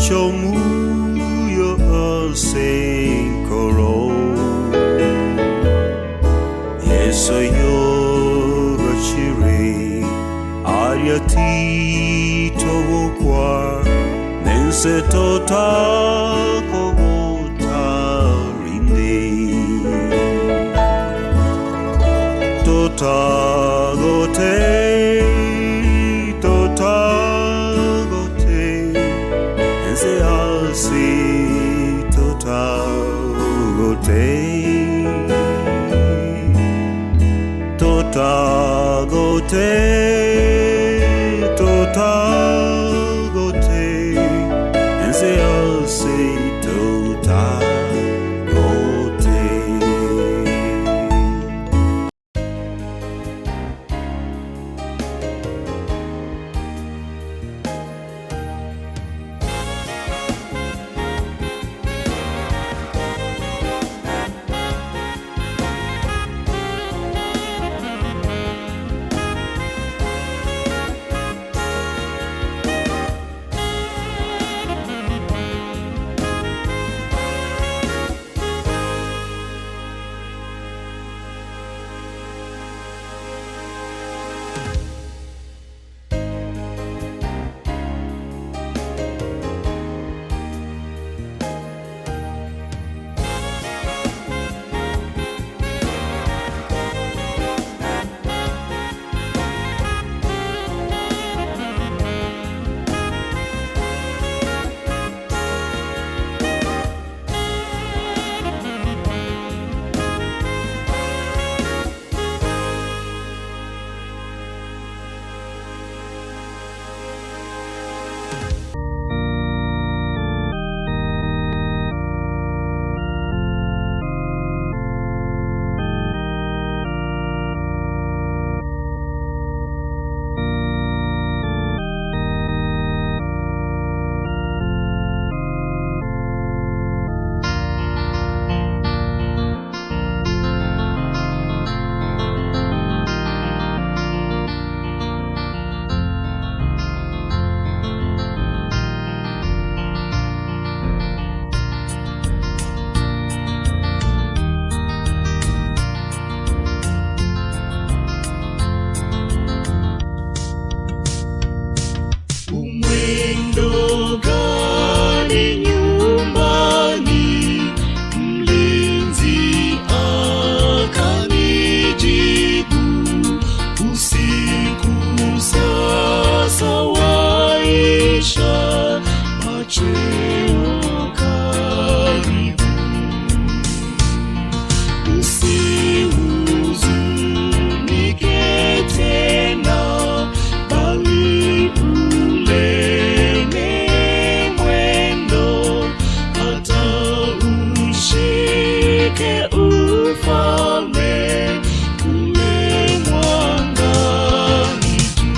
Chomuyo asenkoro Yeso yorachire Aryati towokwa Nense tota kogotarinde Totagote Totagote Ense asi totagote Totagote Totagote Ense asi totagote. Umwendo gani nyumbani, mlinzi akanijibu, usiku sasa waisha, machweo karibu. Usihuzunike tena, bali ulene mwendo, hata ushike ufalme kule mwangani juu.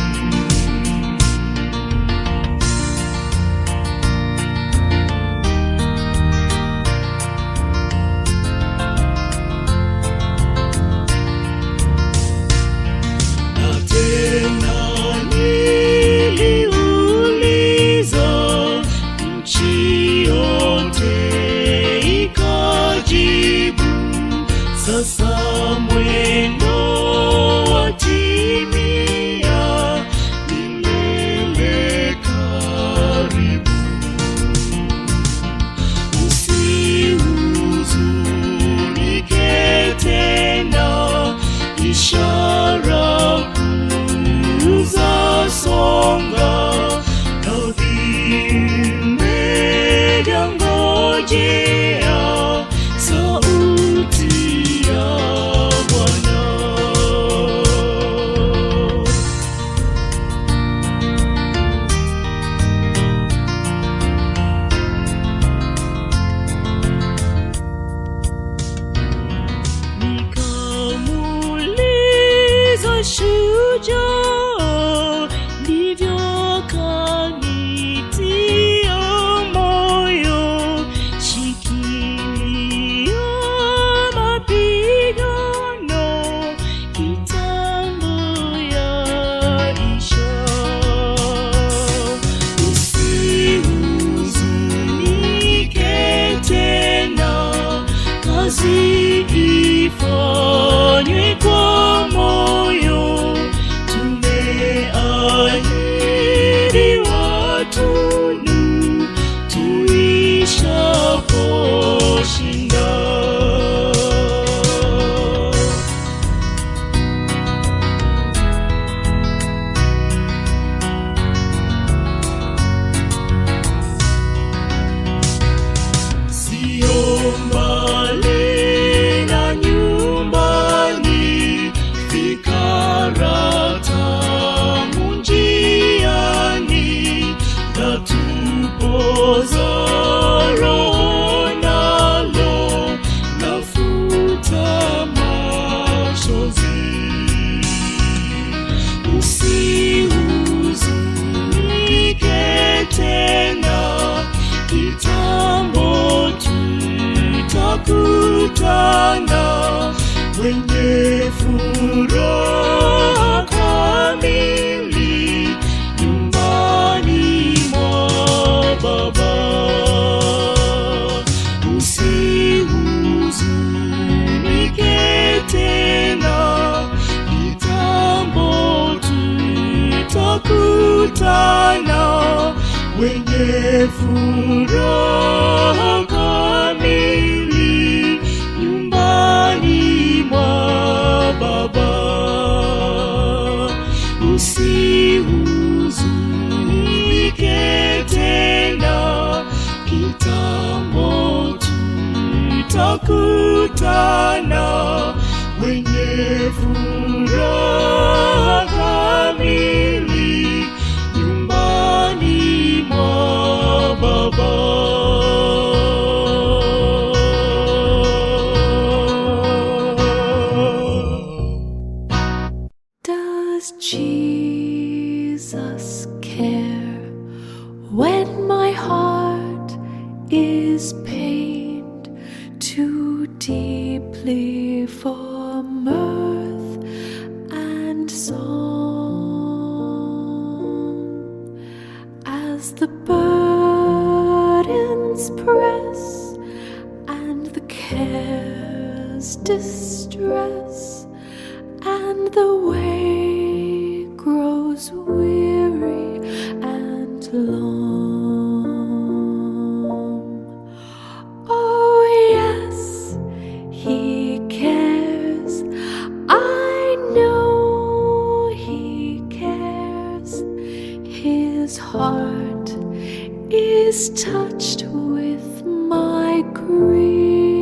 Poza roho nalo lafuta machozi. Usihuzunike tena, kitambo tutakutana, wenye furaha kamili nyumbani mwa Baba. Usihuzunike tena, kitambo tutakutana, wenye furaha kamili nyumbani mwa Baba. Usihuzunike tena, kitambo tutakutana, wenye furaha kamili nyumbani mwa Baba. Does Jesus care when my heart is pained too deeply for mirth and song? As the burdens press and the cares distress, and the way grows weary and long. Oh, yes, he cares. I know he cares. His heart is touched with my grief.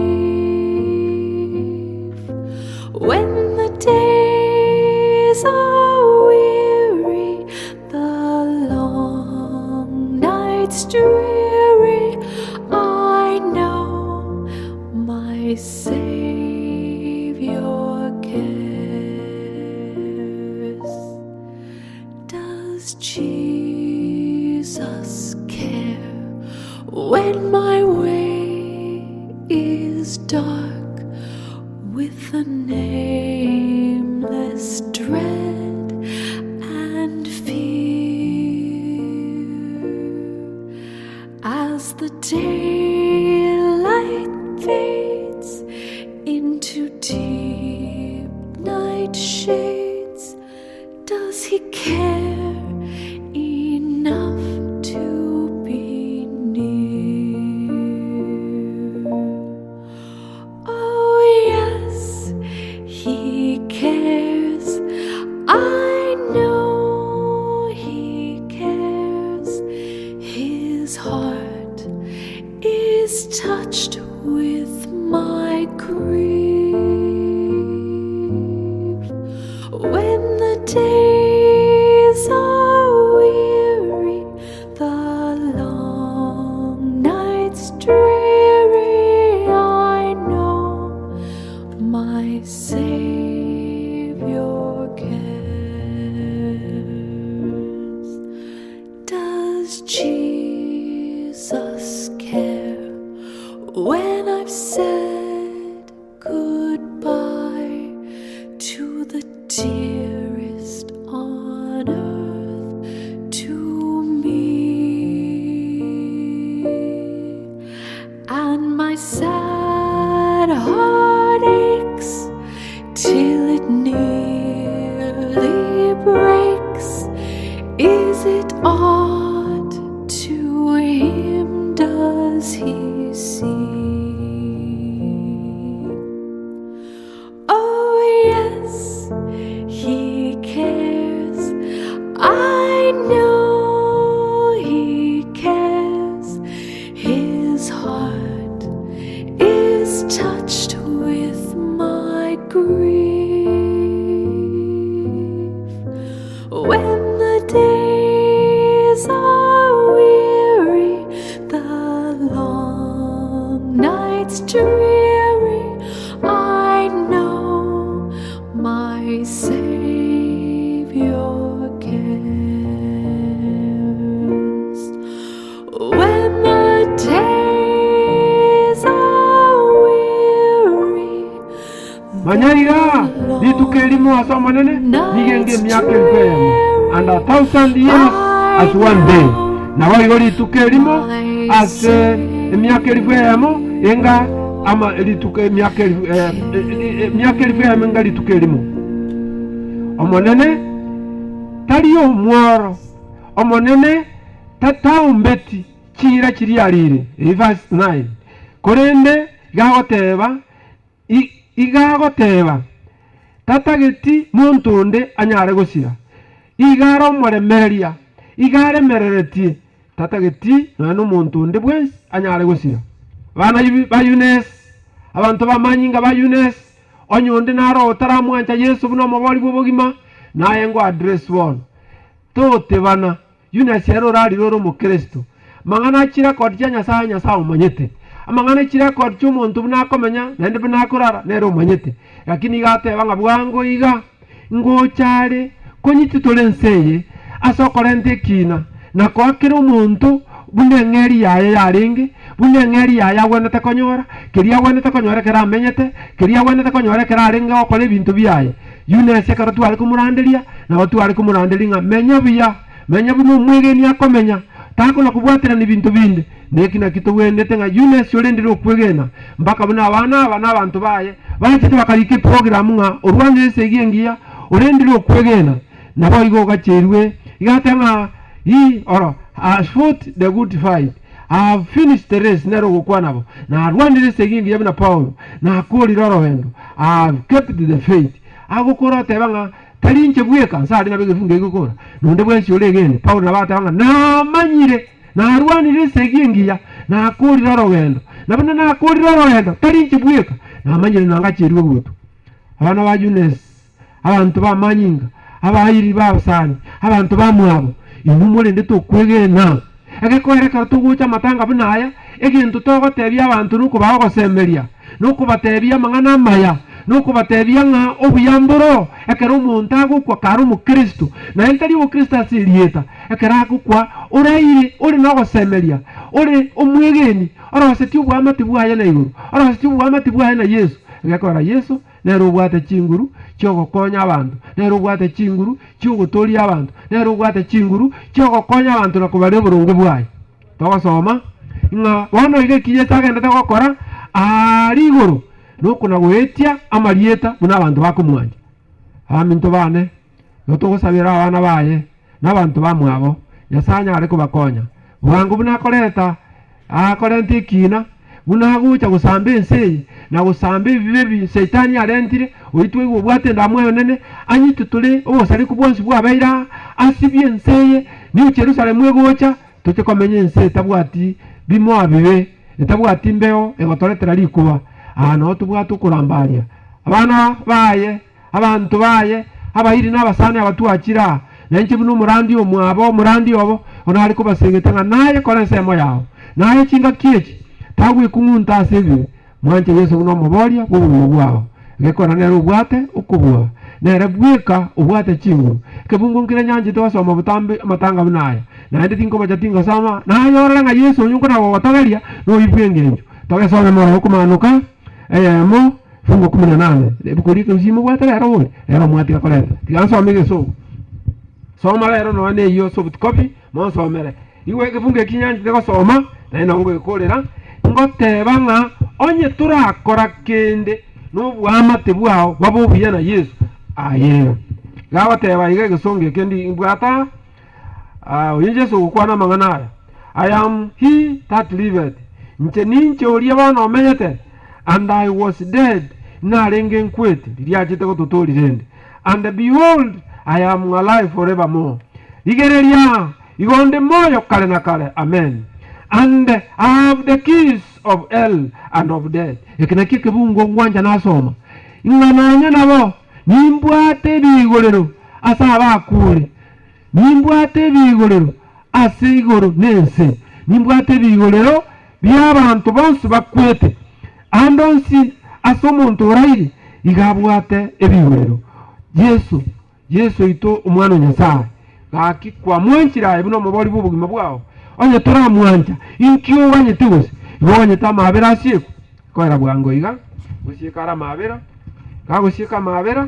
When the days are weary, the long nights dreary, I know my Savior cares. Does Jesus care when my way is dark with a nameless dread and fear? As the daylight fades into deep night shades, does he care enough to be near? Oh, yes, he cares. I know he cares. His heart is touched with my grief. When the days are weary, the long nights dreary, I know my Savior cares. Does Jesus care when I've said goodbye? Manya iga, rituko erimo ase Omonene nigo enga emiaka elfu eyemo, and a thousand years as one day. Naboigo rituko erimo ase emiaka elfu eyemo enga ama rituko emiaka elfu emiaka elfu eyemo enga rituko erimo. Omonene tari omworo, Omonene tataombeti chiira chiria arire, verse 9. Korende iga agoteba, iga agoteba, tatageti monto onde anyare gosira. Iga are omoremereria, iga aremereretie, tatageti nonya na omonto onde bwensi anyare gosira. Abana ba Eunice, abanto b'amanyinga ba Eunice, onye onde naro otaramwancha Yeso buna omobori bw'obogima, naye ngo address bono. Totebana, Eunice ere orarire ore omokristo. Mang'ana a chirekodi chia Nyasae, Nyasae omanyete. Amang'ana e chirekodi chi'omonto buna akomenya, naende buna akorara, nere omanyete. Lakini iga ateba ng'a bwango iga ngocha are konyititore ense eye ase okorenta ekiina, na koa kera omonto buna eng'eria yaye yarenge, buna eng'eria yaye agwenerete konyora, keria agwenerete konyora ekero amenyete, keria agwenerete konyora ekero arenge gokora ebinto biaye. Eunice ekero tware komoranderia, nabo tware komoranderia ng'a menya buya. Menya buna omwegeni akomenya, takona kobwaterana ebinto binde. Neki nakio togwenerete ng'a Eunice orendire okwegena, mpaka buna abana aba na abanto baye bachete bakarika eprogramu ng'a orwanire esegi engiya, orendire okwegena. Naboigo ogacherwe iga ateba ng'a he or has fought the good fight, I have finished the race, nere ogokwana bo, narwanire esegi engiya buna Paulo, nakorire orogendo, I have kept the faith. Agokora oteba ng'a Tari inche bweka, nse aria nabo egefungo egekora, na onde bwensi oregene. Paulo nabo agateba ng'a namanyire, narwanire esegi engiya, nakoorire orogendo, na buna nakoorire orogendo, tari inche bweka, namanyire nangacherwe gotwa. Abana ba Yunesi, abanto b'amanyinga, abairi b'abasani, abanto bamwabo, inwe morendete okwegena. Egekoera ekero togocha amatanga buna aya, egento togotebia abanto nokobaa ogosemeria, nokobatebia amang'ana amaya, nokobatebia ng'a obuya mboro ekero omonto agokwa kare omokristo, naende tari obokristo ase erieta, ekero agokwa oraire ore nogosemeria, ore omwegeni, orosetie oboamate bwaye na igoro, orosetie oboamate bwaye na Yeso. Egekoera Yeso Nere obwate chinguru chi'ogokonya abanto, nere obwate chinguru chi'ogotooria abanto, nere obwate chinguru chi'ogokonya abanto na kobaria oboronge bwaye. Togosoma ng'a bono iga eki Yeso agendete gokora aaria igoro nokona goetia amarieta buna abanto bakomwancha. Abaminto bane, igo togosabera abana baye na abanto bamwabo, Nyasae anyare kobakonya bwango buna akoreta akorenta ekiina, buna agocha gosamba ense eye, na gosamba ebibe ebi Saitani arentire, oyio twaigwa obwate endamwamu enene, anyitutore obosariku bwonsi bwabeire aa, asibie ense eye, nigo Yerusalemu egocha, toche komenya ense etabwati bimoa bibe, etabwati mbeo egotoretera rikuba. Aa noo tobwate okorambaria abana baye. Abanto baye, abairi na abasani abatwachire aa, na inche buna omorandi omwabo omorandi obo, bono are kobasegeta ng'a naye kora ensemo yao, naye chingaki echi tagwekung'unta ase ebibe. Mwanche Yeso buna omoboria bw'obogima bwao. Gekora nere obwate okobua, nere bweka obwate chinguru. Ekebungo nkere nyanchete gosoma botambe amatanga buna aya, naende tinkobacha tingosoma, naye orore ng'a Yeso oyio nkona gogotogeria noyio bw'engencho. Togesome mororo okomaanoka eyemo. Fungu kumi na nane, Ribuku ri'Ekegusii mobwate rero bori? Rero mwatiga koreta. Tiga nsome egesongo. Soma rero nonya na eyio soft copy, monsomere. Igwe egefungu eki nyanchete gosoma, naende nabo ngogekorera, ngoteba ng'a onye torakora kende na oboamate bwao bobe obuya na Yeso, aye. Iga agoteba iga egesongo eke ndi mbwate aa, Ah, oyo Yeso ogokwana amang'ana aya, I am he that liveth, inche ninche oria bono omenyete, and I was dead, narenge nkwete, riria achete gototooria rende, and behold, I am alive forevermore, rigereria, igo nde moyo kare na kare, Amen, and I have the keys of hell and of death. Eke nakio ekebungo ngwancha nasoma, ng'a nonya nabo nimbwate ebigorero ase abakure, Nimbwate ebigorero ase igoro na ense, nimbwate ebigorero bi'abanto bonsi bakwete. Ande onsi ase omonto oraire iga abwate ebigorero. Yeso, Yeso oito Omwana o Nyasae, gaki kwamwanchire aye buna omobori bw'obogima bwao? Onye toramwancha, inki oganyete gose? Igo oganyete amaabera asiekwe? Koera bwango iga, gosieka are amaabera. Gagosieka amabera,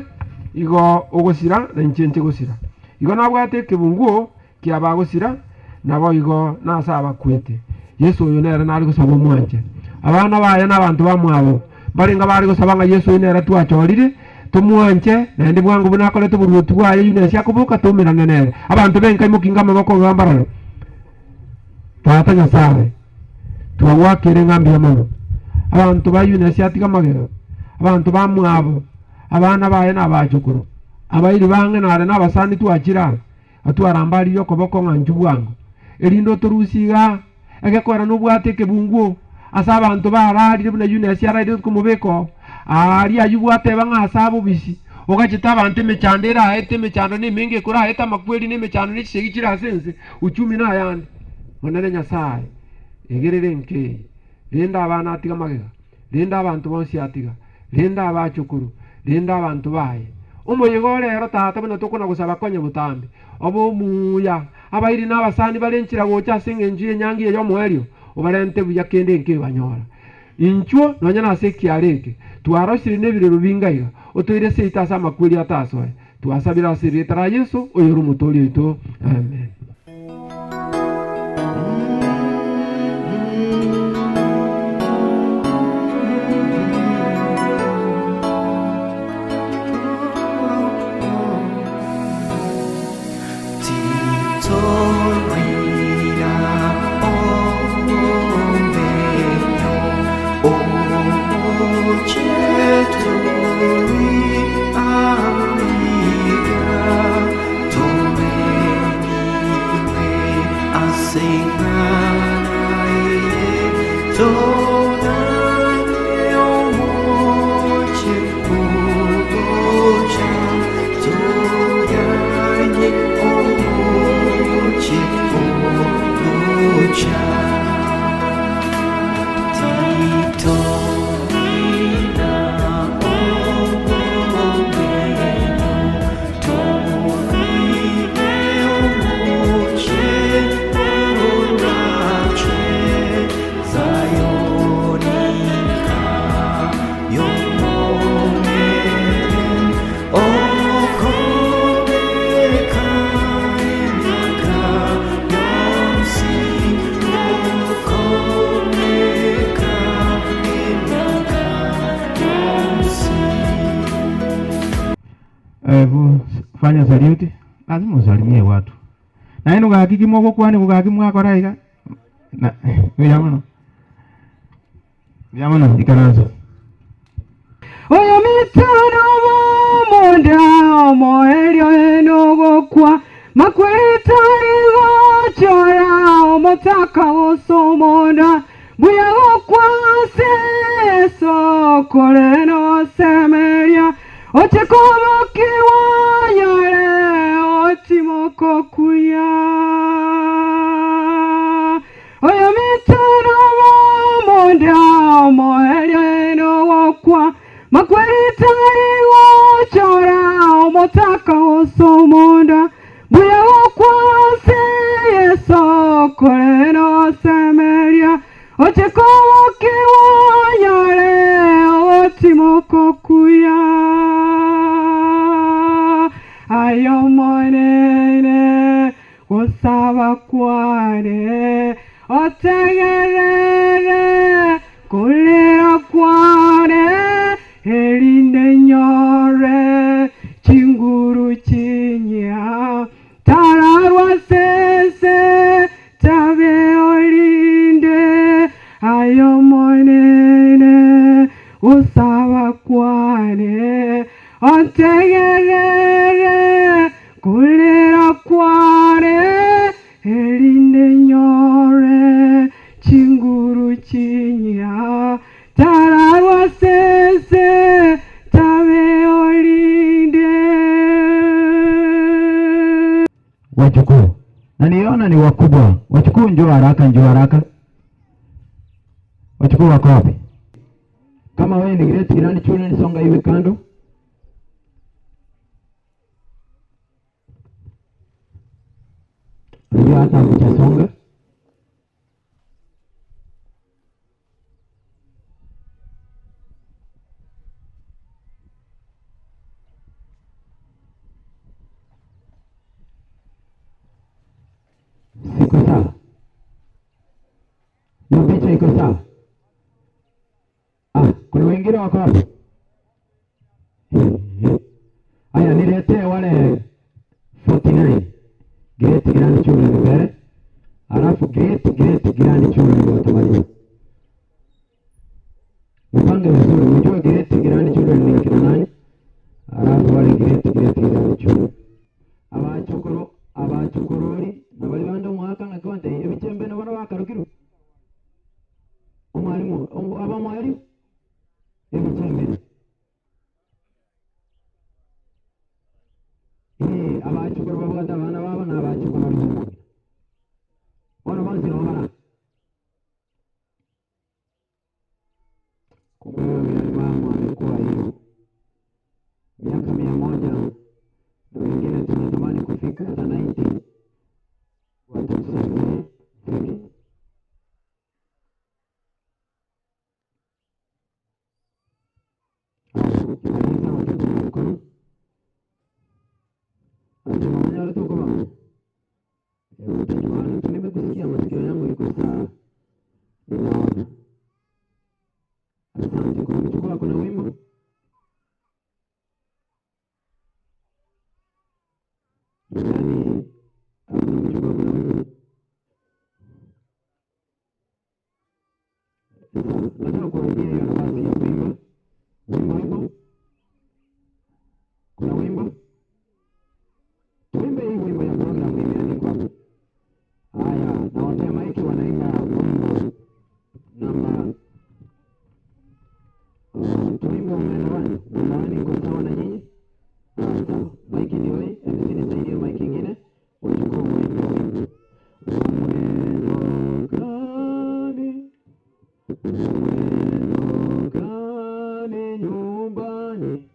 igo ogosira na inche inche gosira. Igo nabwate ekebunguo kiabagosira, nabo igo nase abakwete. Yeso oyo nere nare gosaba omwanche. Abana baye na abanto bamwabo barenga bare gosaba ng'a Yeso oyo nere twachorire tomwanche, naende bwango buna akorete oboruoti bwaye Eunice akoboka toumerane nere. Abanto benka imokinga amaboko iga mbarore. Tata Nyasae, twagwakire ng'a mbuya mono. Abanto ba Eunice atiga amagega, abanto bamwabo, abana baye na abachokoro, abairi bang'e nare na abasani twachire aa, atwarambaririe okoboko ng'a inchuo bwango, erinde otorusie igaa, egekoera nobwate ekebunguo ase abanto bararire buna Eunice ararire okomobeka oo, aaria ayio gwateba ng'a ase abobisi, ogachete abanto emechando eraete, emechando na emenge ekoraete amakweri na emechando na chisegi chire ase ense, uchumi na ayande. Monene Nyasae, egerera enka eye, rende abana atiga magega, rende abanto bonsi atiga, rende abachokoro, rende abanto baye. Omoyega ore ero tata buna tokona gosaba konya botambe, obe omuya, abairi na abasani bare nchera gocha ase engencho y'enyangi eye y'omoerio, obarente buya kende nkebanyora. Inchuo nonya nase ekiara eke, twarosire nebirero binga iga, otoire seito ase amakweri atasoe. Twasabire ase erieta ria Yeso, oyore Omotoori oito. Amen. Ebu fanya salute, lazima usalimie watu. Naende gaki kimogokwania gaki mwakora iga. Na buya mono. Buya mono ikaransa. Oyo mitano bomonda omoerio enogokwa makwetari gochora omotaka osomonda buya gokwa seso koreno semeria ochekobokiwa nyore otimoko kuya oyo mitano bomonda omoerio enogokwa makwetari gochora omotaka osomonda buya gokwa seso koreno semeria ochekobokiwa nyore otimoko kuya ayo monene gosaba kwane otegerere kulira kwane erinde nyore chinguru chinya tararwa sese tabe olinde ayo monene gosaba kwane otegerere kulira kwane erinde nyore chinguru chinya tararwa sese tabe olinde. Wachukuu na niona ni wakubwa. Wachukuu njoo haraka, njoo haraka. Wachukuu wako wapi? Kama wewe ni great grandchildren, songa iwe kando. Ndio hata hujasonga. Yote iko sawa? Ah, kuna wengine wako hapo? Haya, niletee wale 49 great grandchildren mbele, alafu great great grandchildren watamaliza. Mpange vizuri, mjue great grandchildren ni akina nani, alafu wale great great grandchildren abachukuru abachukururi na bali bandi omwaka ng'aki bante ebichembe nabo bakarukirwe omwalimu aba mwalimu ebichembe abachukuru babwate abana babo na abachukuru bono bonsi nabo bara kumbe mama amekuwa hiyo miaka 100 na wengine tunatamani kufika hata 90 watusaidie. Ukimaliza watoto wa mkono nimekusikia, masikio yangu iko sawa, ninaona. Asante kwa kuchukua. Kuna wimbo yani, kuchukua kuna wimbo. Nataka kurudia hiyo nafasi ya kuimba wimbo ipo. Kuna wimbo tuimbe hii wimbo ya programu imeandikwa hapo. Haya, nawatea maiki wanaimba wimbo namba tuimbe umeelewani? Umeelewani iko sawa na nyinyi? Sawa. Maiki ndio hii, MC nisaidie maiki ingine. Wachukue wimbo wimbo. Mwendo gani? Mwendo gani nyumbani?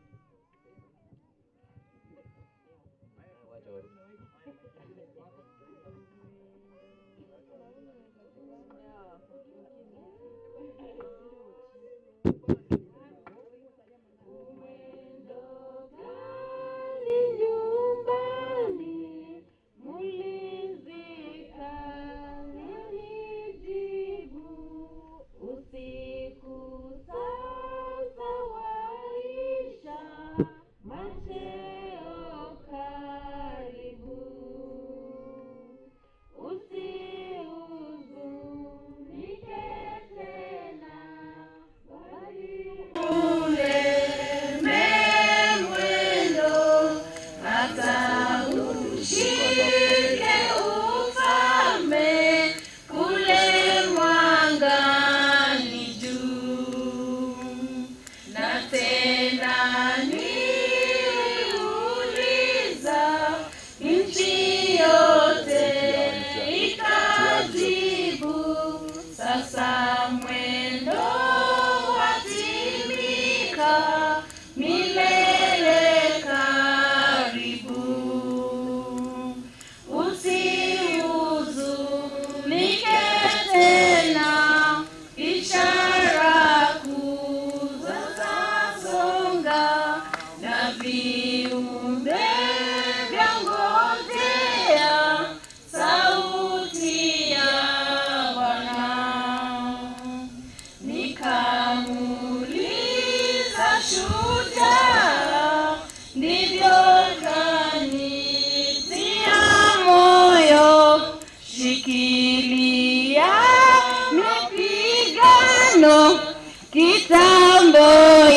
Kitambo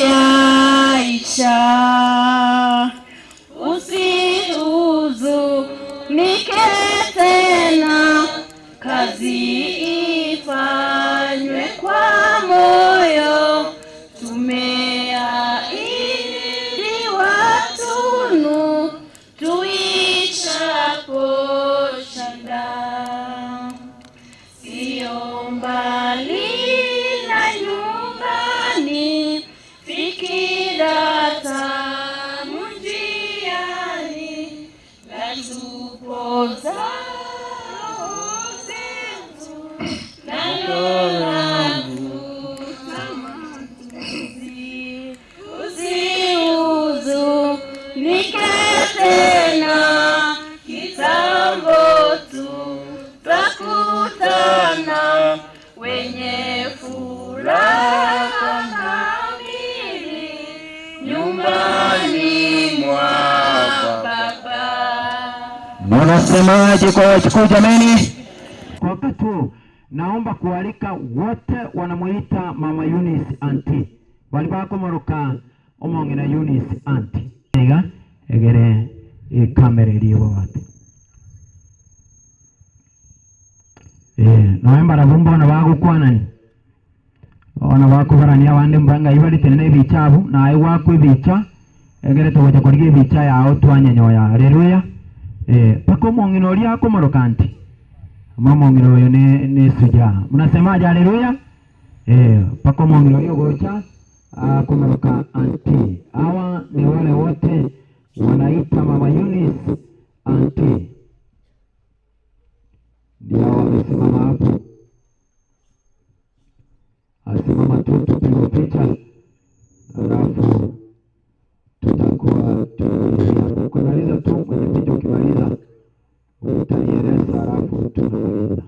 yaisha, usihuzunike tena, kazi ifanywe kwa moyo. Tumeahidiwa tunu tuichaposhinda, sio mbali na nyumbani, fikira tamu njiani, la tupoza roho zetu, nalo lavuta machozi. Usihuzunike tena, kitambo tu twakutana wenye Tunasemaje kwa wajukuu jameni? Kwa wakati huu naomba kualika wote wanamuita Mama Eunice anti walibakomoroka omong'ina Eunice anti iga egere ikamera eribo bate noe mbarabwo mbona bagokwanani ona bakobarania abande mbanga ibaritene na ebicha abu naye gwakwa ebicha egere togocha koriga ebicha yao twanyenyoya haleluya. Paka omong'ina oria akomoroka anti mama oyo ne suja mnasemaje? Haleluya. Paka omong'ina oria ogocha akomoroka anti. Hawa ni wale wote wanaita Mama Eunice anti, ndio wamesimama hapo. Asimama tu tupigwe picha, alafu tutakuwa tumemalizia. Ukimaliza tu mwenye picha, ukimaliza utanieleza, alafu tunamaliza.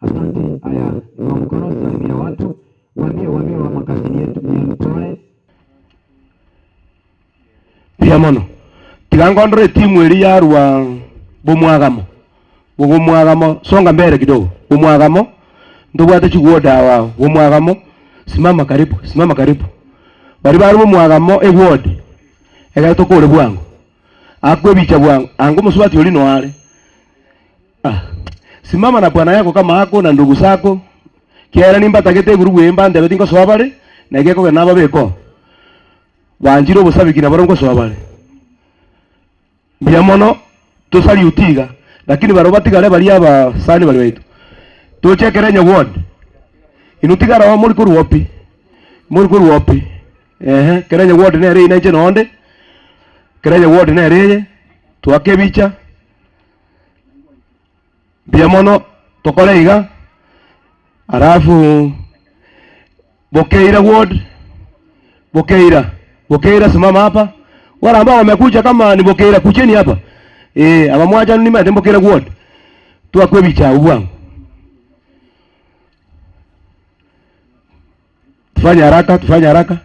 Asante. Haya, inua mkono, salimia watu, waambie wa makazini yetu ni pole. Pia mono tigangondore etimu eri yarwa bomwagamo bogomwagamo, songa mbele kidogo, bomwagamo ndobwate chiguoda wao bomwagamo, simama karibu, simama karibu, bari bari bomwagamo eward egere tokore bwango akwe bicha bwango ango musubati oli noare. Simama na bwana yako kama ako na ndugu zako kiera nimba tagete gurubu emba ndebe tingo soa bare na igeko na babeko wanjiro busabikina barongo soa bare mbia mono tosali utiga lakini barobatigare bari aba sani bari baitu tochekerenya ward inutigara wa muri kuruopi muri kuruopi kerenya ward nere inache nonde kerenya ward nere twake bicha mbia mono tokore iga alafu Bokeira ward Bokeira Bokeira simama hapa, wala ambao wamekuja kama ni Bokeira kucheni hapa abamwaja ni mate Bokeira ward twakwe bicha ubwangu. Tufanye haraka, tufanye haraka.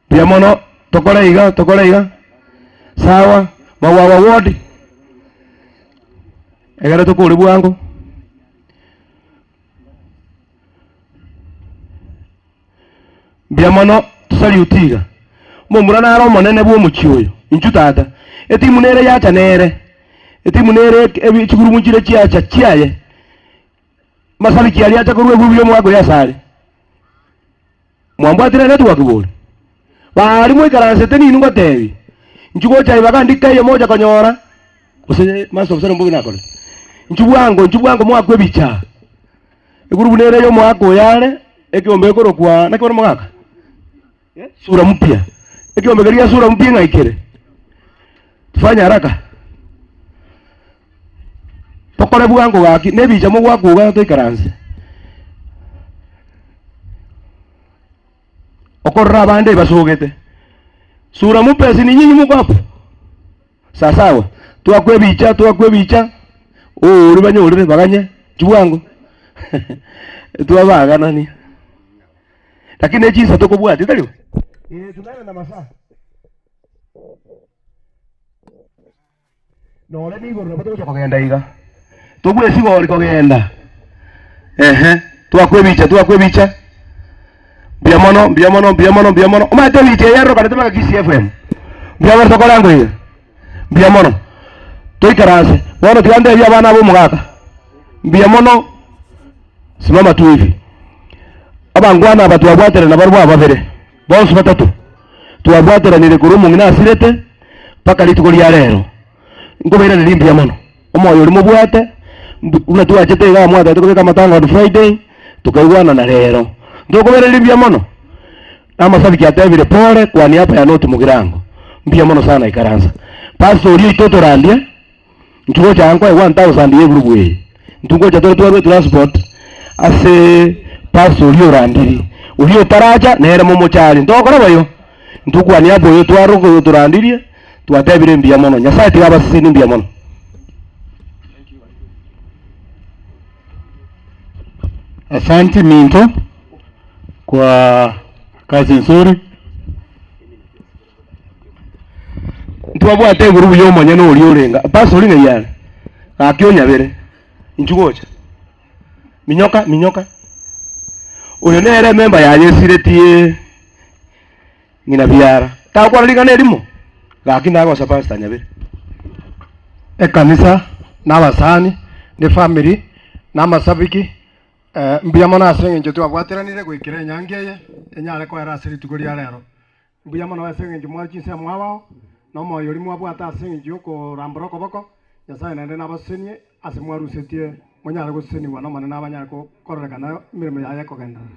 Pia mono tokore iga, tokore iga. Sawa, Mawawa ward. Egere tokore bwango. Bia mono tusali utiga. Momura naro monene bwo muchioyo. Inchu tata. Etimu nere yacha nere. Etimu nere chiguru munjire chiacha chiaye. Masabiki aliacha korwe bubyo mwako ya sare. Mwambwatire network bole. Bari mwikaranse teni nungo tebi. Nchugo chai bagandika iyo moja konyora. Kose maso ofisero mbubi nakore. Nchubwango mwakwe bicha. Igurubu nere yo mwako yale ekiombe korokwa nakibona mwaka. Sura mpya. Ekiombe geria sura mpya ngaikere. Tufanye haraka. Tokore bwango gaki nebicha mugwakuga toikaranse. Okorra abande basugete. Sura mpya si nyinyi muko hapo. Sawa. Twakwe bicha. Uri banyore baganye chibwango. Twabagana ni. Lakini echinsa tokobwati taliwo. Tunaenda na masaa. Nore nigoro nabatoka kugenda iga. Tugwe sigori kugenda. Twakwe bicha. Mbia mono. Omate bicha yarro kana temaka KCFM. Mbia mono tokorango iga. Mbia mono. Toikaranse. Bono tiande bia bana bo mugaka. Mbia mono simama tu hivi. Abangwana abatwabwatera na barwa babere. Bonse batatu. Twabwatera nire kurumu ngina asirete paka lituko lya lero. Ngobera nilimbia mono. Omoyo uri mubwate una tuwachete iga mwata tukobeka matanga on Friday tukaigwana na lero. Ndokobera limbia mono. Amasabiki atebire pole kwa niaba ya noti mugirango. Mbia mono sana ikaranza. Pastor uri itoto randie. Ntugocha ankwa 1000 yegurubu e. Ntugocha to transport ase pastor uri orandiri. Uri otaraja nere momochari. Ndokora bayo. Ntukwa niaba yo twaruko turandirie twatebire mbia mono. Nyasaye tigabasisi mbia mono. Asante Minto kwa kazi nzuri. Ntwabwate egurubu ya omonyene oria orenga pastor ori ng'ai are gaki onyabere inchu gocha minyoka minyoka oyo nere memba yaye esiretie ng'ina biara takwana ring'ana erimo gaki nagosa pastor nyabere. Ekanisa n'abasani ne family n'amasabiki mbuya mono ase eng'encho twabwateranire goikera enyangi eye enyare koera ase rituko ria rero. Mbuya mono ase eng'encho mwachinse mwabao nomoyo ori mwabwate ase eng'encho yokorambora okoboko Nyasaye naende nabasenie ase mwarusetie monyare goseniwa nomone nabanyare kororekana emirimo yaye ekogenderera.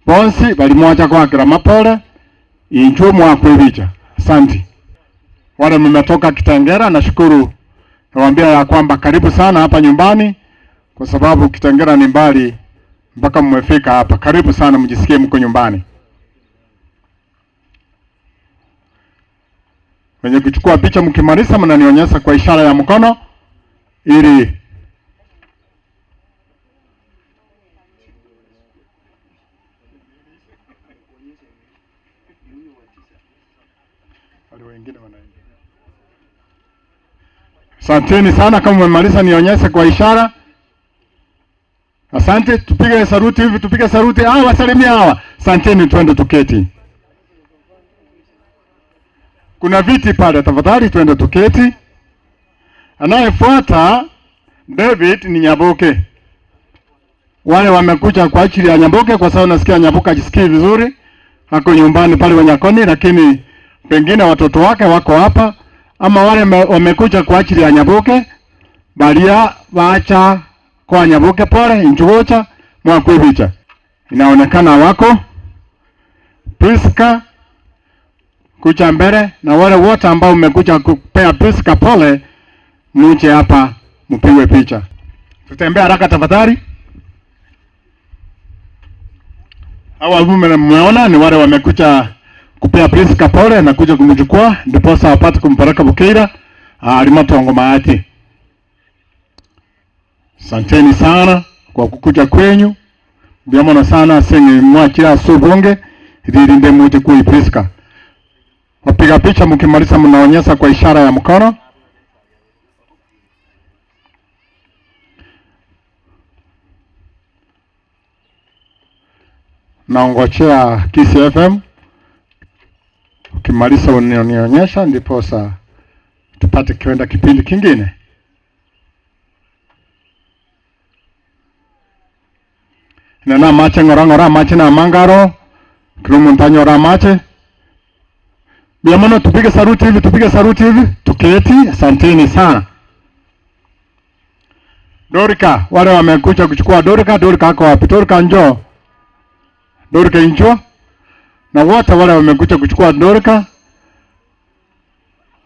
Bonsi balimwacha kwa kila mapole inchuo mwakwibicha. Asante. Wale mmetoka Kitengera, nashukuru. Nawaambia ya kwamba karibu sana hapa nyumbani, kwa sababu Kitengera ni mbali mpaka mmefika hapa. Karibu sana, mjisikie mko nyumbani. Wenye kuchukua picha mkimaliza mnanionyesha kwa ishara ya mkono ili Asanteni sana. Kama umemaliza nionyeshe kwa ishara. Asante, tupige saruti hivi, tupige saruti. Wasalimia hawa. Asanteni, twende tuketi. Kuna viti pale, tafadhali twende tuketi. Anayefuata David ni Nyaboke. Wale wamekuja kwa ajili ya Nyaboke kwa sababu nasikia Nyaboke hajisikii vizuri. Ako nyumbani pale Wanyakoni, lakini pengine watoto wake wako hapa, ama wale wamekuja kwa ajili ya Nyaboke balia waacha kwa Nyaboke pole injugocha mwakwebicha. Inaonekana wako Priska kuja mbele, na wale wote ambao mmekuja kupea Priska pole muje hapa mpigwe picha. Tutembea haraka tafadhali. Hawa mmeona ni wale wamekuja kupea Priska pole na kuja kumchukua ndiposa apate kumpeleka Bukeira alimatongo maati. Asanteni sana kwa kukuja kwenyu. Biamono sana senge mwachira subonge ilinde muje kui Priska. Wapiga picha mkimaliza mnaonyesha kwa ishara ya mkono. Naongojea Kisii FM. Ukimaliza unionyesha ndiposa tupate kwenda kipindi kingine. Nana mache ngora mache na mangaro kilumuntanyo ra mache. Biamono tupige saruti hivi, tupige saruti hivi, tuketi. Asanteni sana. Dorika, wale wamekuja kuchukua Dorika, Dorika ako wapi? Dorika njoo. Dorika njoo. Na wote wale wamekuja kuchukua Dorika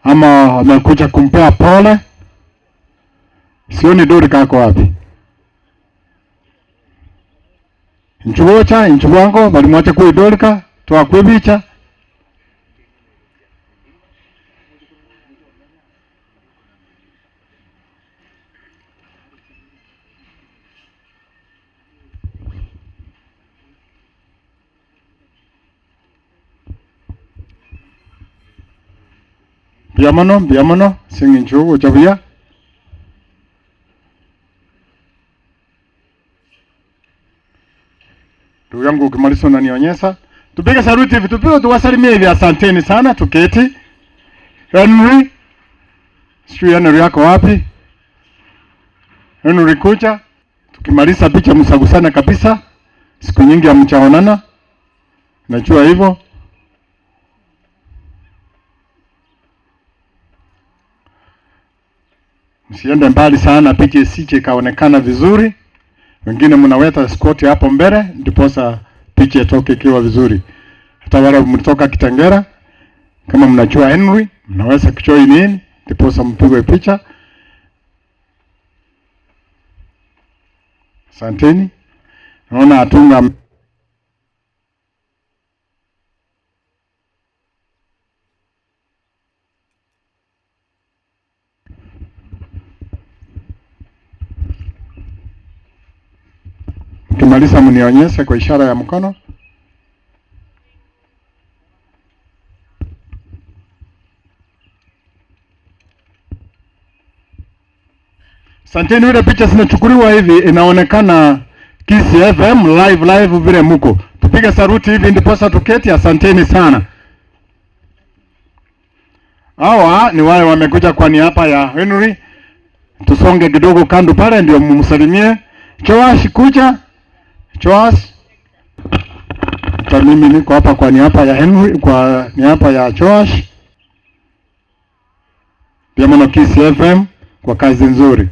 ama wamekuja kumpea pole. Sioni Dorika ako wapi. Nchuocha, nchuwango, bali mwache kui Dorika, toa kuibicha. Biamono, biamono, singin chuo chabia. Ndugu yangu ukimaliza unanionyesha. Tupige saruti hivi, tupige tuwasalimie hivi. Asanteni sana, tuketi. Henry, sijui Henry yako wapi? Henry kuja. Tukimaliza picha msagusana kabisa. Siku nyingi hamjaonana. Najua hivyo. Msiende mbali sana, picha isije kaonekana vizuri. Wengine mnaweta skoti hapo mbele ndiposa picha itoke ikiwa vizuri. Hata wale mtoka Kitengera, kama mnajua Henry, mnaweza kujoin in ndiposa mpigwe picha. Asanteni. Naona atunga Mkimaliza mnionyeshe kwa ishara ya mkono. Asanteni. Ile picha zinachukuliwa hivi inaonekana Kisii FM live live vile muko. Tupige saruti hivi ndiposa tuketi. Asanteni sana. Hawa ni wale wamekuja kwa niaba ya Henry. Tusonge kidogo kando pale ndio mumsalimie. Joash kuja. Joash. Hata mimi niko hapa kwa niaba ya Henry, kwa niaba ya Joash. Pia mwana Kisii FM kwa kazi nzuri.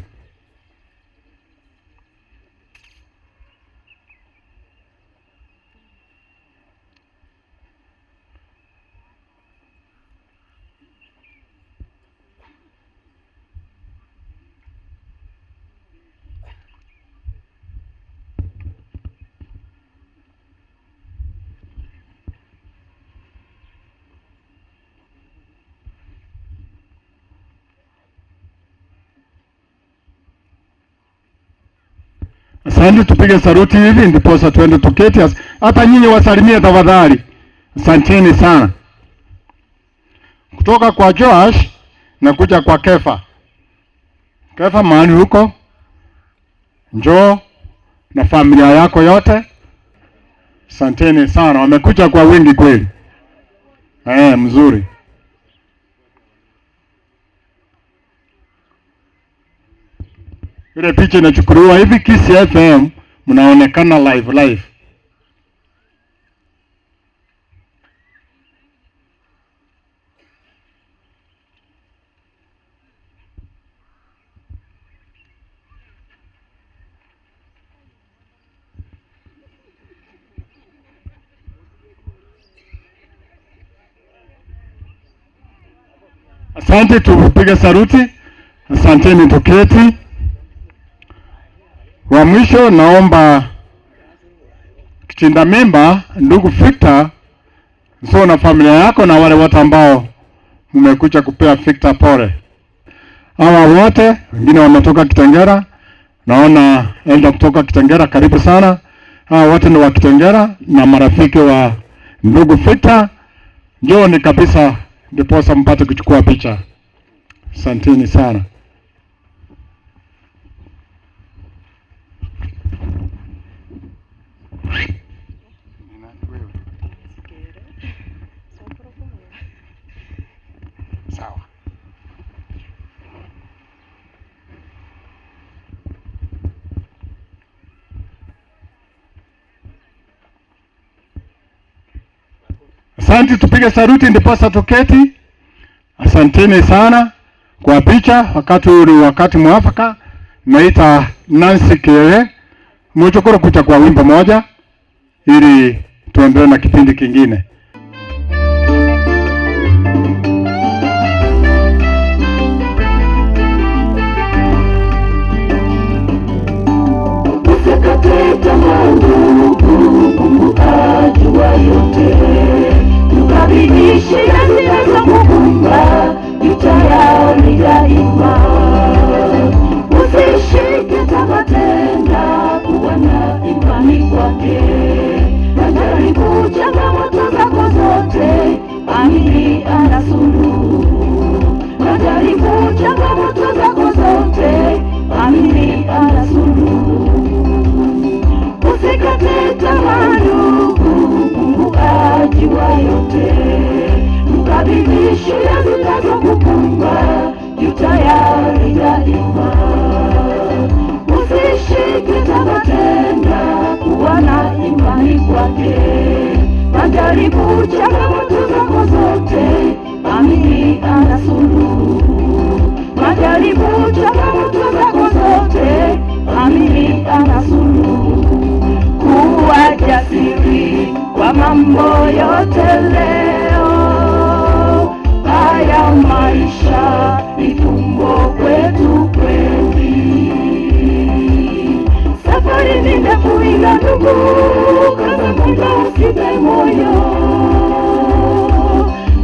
Asante, tupige saruti hivi ndiposa tuende tuketi. Hata nyinyi wasalimie tafadhali. Asanteni sana. Kutoka kwa Joash na kuja kwa Kefa. Kefa, mahali huko, njoo na familia yako yote. Asanteni sana, wamekuja kwa wingi kweli. Mzuri. Ile picha inachukuliwa hivi Kisii FM, mnaonekana live live. Asante, tupige saruti. Asanteni, tuketi. Wa mwisho naomba kichinda mimba ndugu Victor, so na familia yako na wale wote ambao mmekuja kupea Victor pole. Hawa wote wengine wametoka Kitengera, naona enda kutoka Kitengera, karibu sana. Hawa wote ni wa Kitengera na marafiki wa ndugu Victor. Njooni kabisa ndiposa mpate kuchukua picha. Asanteni sana. Sawa. Asante, tupige saruti ndiposa tuketi. Asanteni sana kwa picha. Wakati huu ni wakati mwafaka. Naita Nancy Kere mchukuru kucha kwa wimbo moja ili tuendelee na kipindi kingine. Usikate tamaa ndugu, Mungu ajua yote. Tukabidhi shida zinazokukumba, yu tayari daima. Usishike tamaa tena, kuwa na imani kwake. Majaribu, changamoto zako zote, amini ana suluhu. Majaribu, changamoto zako zote, amini ana suluhu. Usikate tamaa ndugu, Mungu ajua yote. Mkabidhi shida zinazokukumba, yu tayari daima. Usishike tamaa tena, kuwa na imani kwake. Majaribu, changamoto zako zote, amini ana suluhu. Majaribu, changamoto zako zote, amini ana suluhu. Kuwa jasiri kwa mambo yote leo, haya maisha ni fumbo kwetu kweli. Safari ni ndefu ila ndugu, kaza mwendo usife moyo.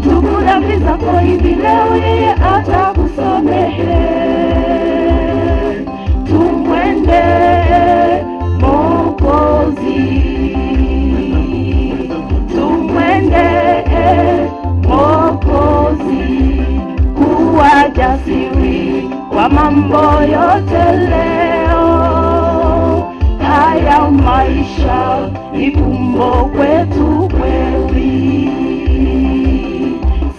Tubu dhambi zako hivi leo, yeye atakusamehe. Tumwende Mwokozi, tumwende Mwokozi. Kuwa jasiri kwa mambo yote leo, haya maisha ni fumbo kwetu kweli.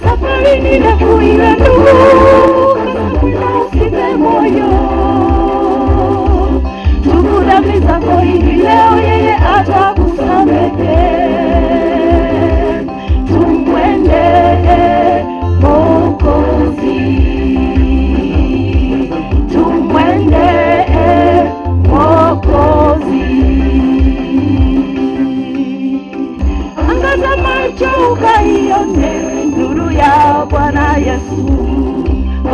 Safari ni ndefu ila ndugu, kaza mwendo usife moyo. Tubu dhambi zako hivi leo, yeye atakusamehe. Tumwende Mwokozi, tumwende Mwokozi. Angaza macho ukaione nuru ya Bwana Yesu.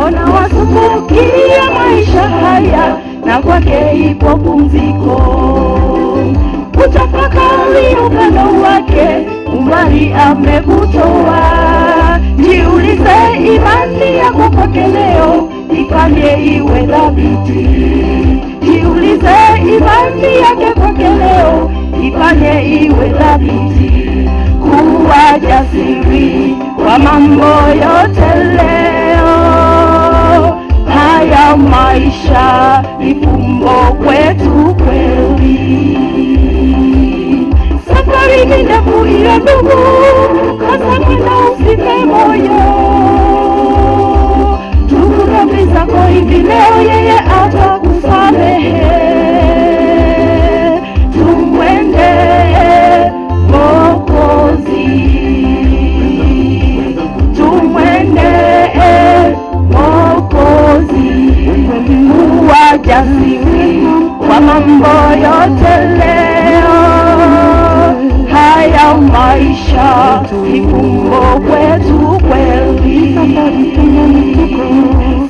Ona wasumbukia maisha haya, na kwake ipo pumziko. Utafakari upendo wake, umbali amekutoa. Jiulize imani yako kwake leo, ifanye iwe thabiti. Jiulize imani Maombi yake kwake leo ifanye iwe thabiti, kuwa jasiri kwa mambo yote leo. Haya maisha ni fumbo kwetu kweli. Safari ni ndefu ila ndugu, kaza mwendo usife moyo. Tubu dhambi zako hivi leo, yeye atakusamehe. Tumwende Mwokozi, tumwende Mwokozi, kuwa jasiri kwa mambo yote leo. Haya maisha ni fumbo kwetu kweli.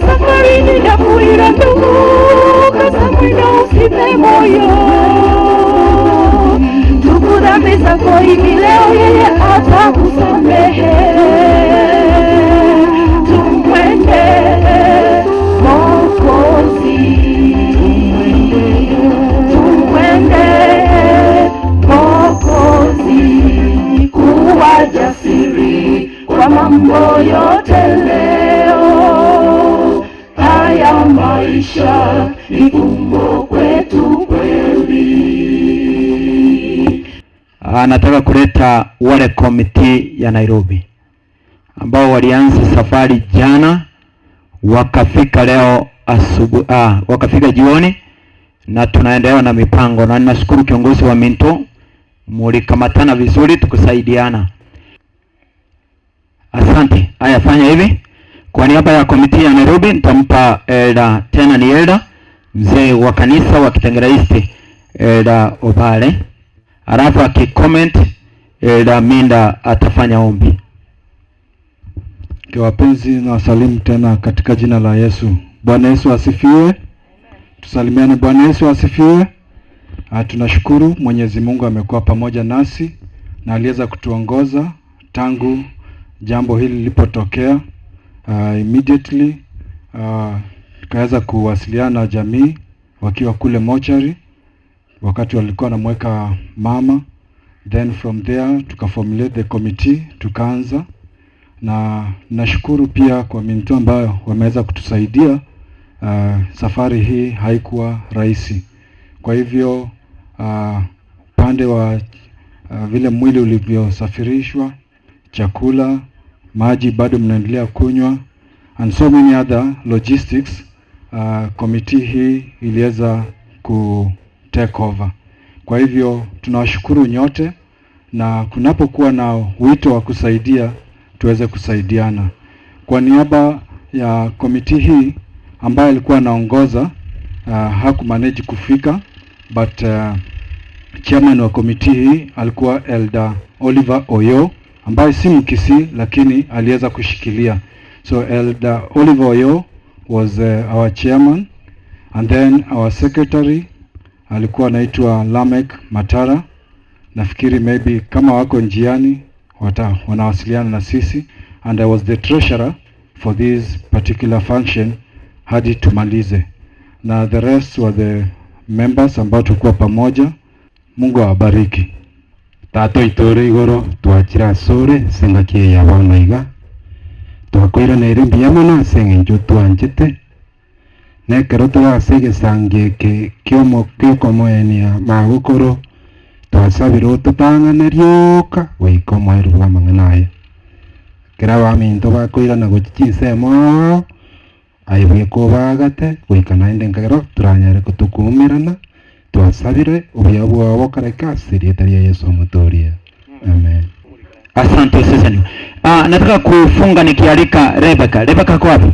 Safari ni ndefu ila ndugu, kaza mwendo usife moyo. Tubu dhambi zako hivi leo, yeye atakusamehe. Tumwende Mwokozi, tumwende Mwokozi, kuwa jasiri kwa mambo yote leo. Haya maisha ni fumbo kwetu kweli. Nataka kuleta wale committee ya Nairobi ambao walianza safari jana wakafika leo asubuhi, wakafika jioni, na tunaendelea na mipango, na ninashukuru kiongozi wa Minto, mulikamatana vizuri tukusaidiana. Asante. Haya, fanya hivi. Kwa niaba ya committee ya Nairobi nitampa Elder, tena ni Elder mzee wa kanisa wa Kitengela East, Elder Obale. Alafu akicomment Elder Minda atafanya ombi. Kwa wapenzi na wasalimu tena katika jina la Yesu. Bwana Yesu asifiwe. Tusalimiane. Bwana Yesu asifiwe. Tunashukuru Mwenyezi Mungu amekuwa pamoja nasi na aliweza kutuongoza tangu jambo hili lilipotokea. Immediately tukaweza kuwasiliana na jamii wakiwa kule mochari wakati walikuwa wanamweka mama. Then from there tukaformulate the committee, tukaanza, na nashukuru pia kwa Minto ambayo wameweza kutusaidia. Safari hii haikuwa rahisi. Kwa hivyo pande wa vile mwili ulivyosafirishwa, chakula, maji bado mnaendelea kunywa, and so many other logistics, committee hii iliweza ku take over. Kwa hivyo tunawashukuru nyote, na kunapokuwa na wito wa kusaidia tuweze kusaidiana. Kwa niaba ya committee hii ambaye alikuwa anaongoza, hakumanage kufika, but chairman wa committee hii alikuwa Elder Oliver Oyo, ambaye si Mkisii lakini aliweza kushikilia. So Elder Oliver Oyo was our chairman, and then our secretary alikuwa anaitwa Lamek Matara. Nafikiri maybe kama wako njiani wanawasiliana na sisi, and I was the treasurer for this particular function hadi tumalize, na the rest were the members ambao tulikuwa pamoja. Mungu awabariki. Tato itore igoro twachira sore sengakie ya bono iga twakoira nere mbuya mono ase eng'encho twanchete nekero torasegesangieke kiomo kiokomoenia magokoro twasabire ototang'ana rioka goika omoeru bwa amang'ana aya kera baminto bakoirana gochi chinsemo aye kobagate goika naende nkero turanyare kotokuumerana twasabire obuya bwabo kareka ase rieta ria Yesu omotoria. Amen. Asante sasa. Nataka kufunga nikialika Rebecca. Rebecca kwa wapi?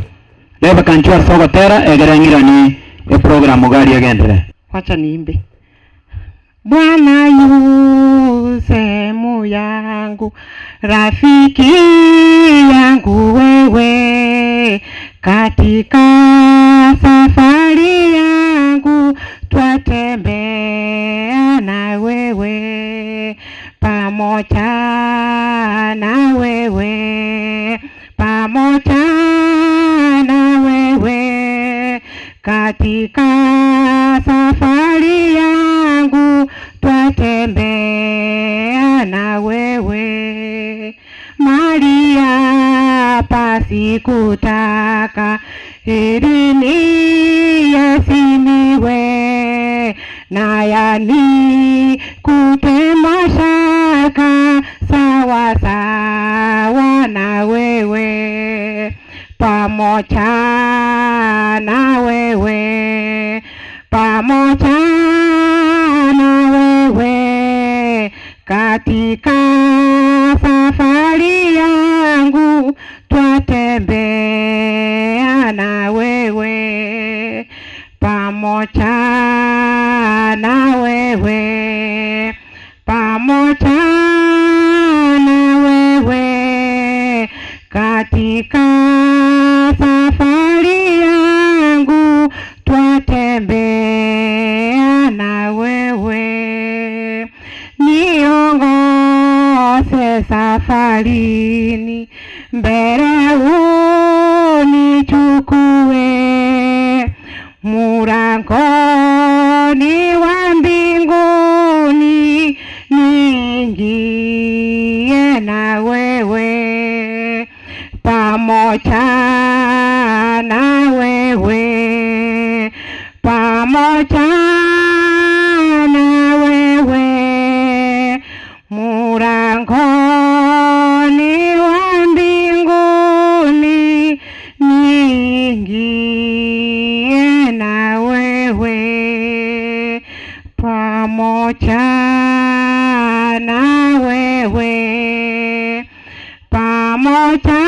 Rebecca njua sogotera egerangira ni programu gari agendere. Wacha niimbe. Bwana yu sehemu yangu, rafiki yangu wewe, katika safari yangu twatembea na wewe, pamoja na wewe, pamoja na wewe, katika safari yangu Sikutaka heri niheshimiwe na yanikute mashaka, sawa sawa na wewe, pamoja na wewe, pamoja na wewe, katika safari yangu twatembea na wewe, pamoja na wewe, pamoja na wewe, katika safari yangu twatembea na wewe. Niongoze safarini, mbele unichukue, mlangoni wa mbinguni niingie na wewe, pamoja na wewe, pamoja na wewe, mlangoni wa mbinguni niingie na wewe, pamoja na wewe, pamoja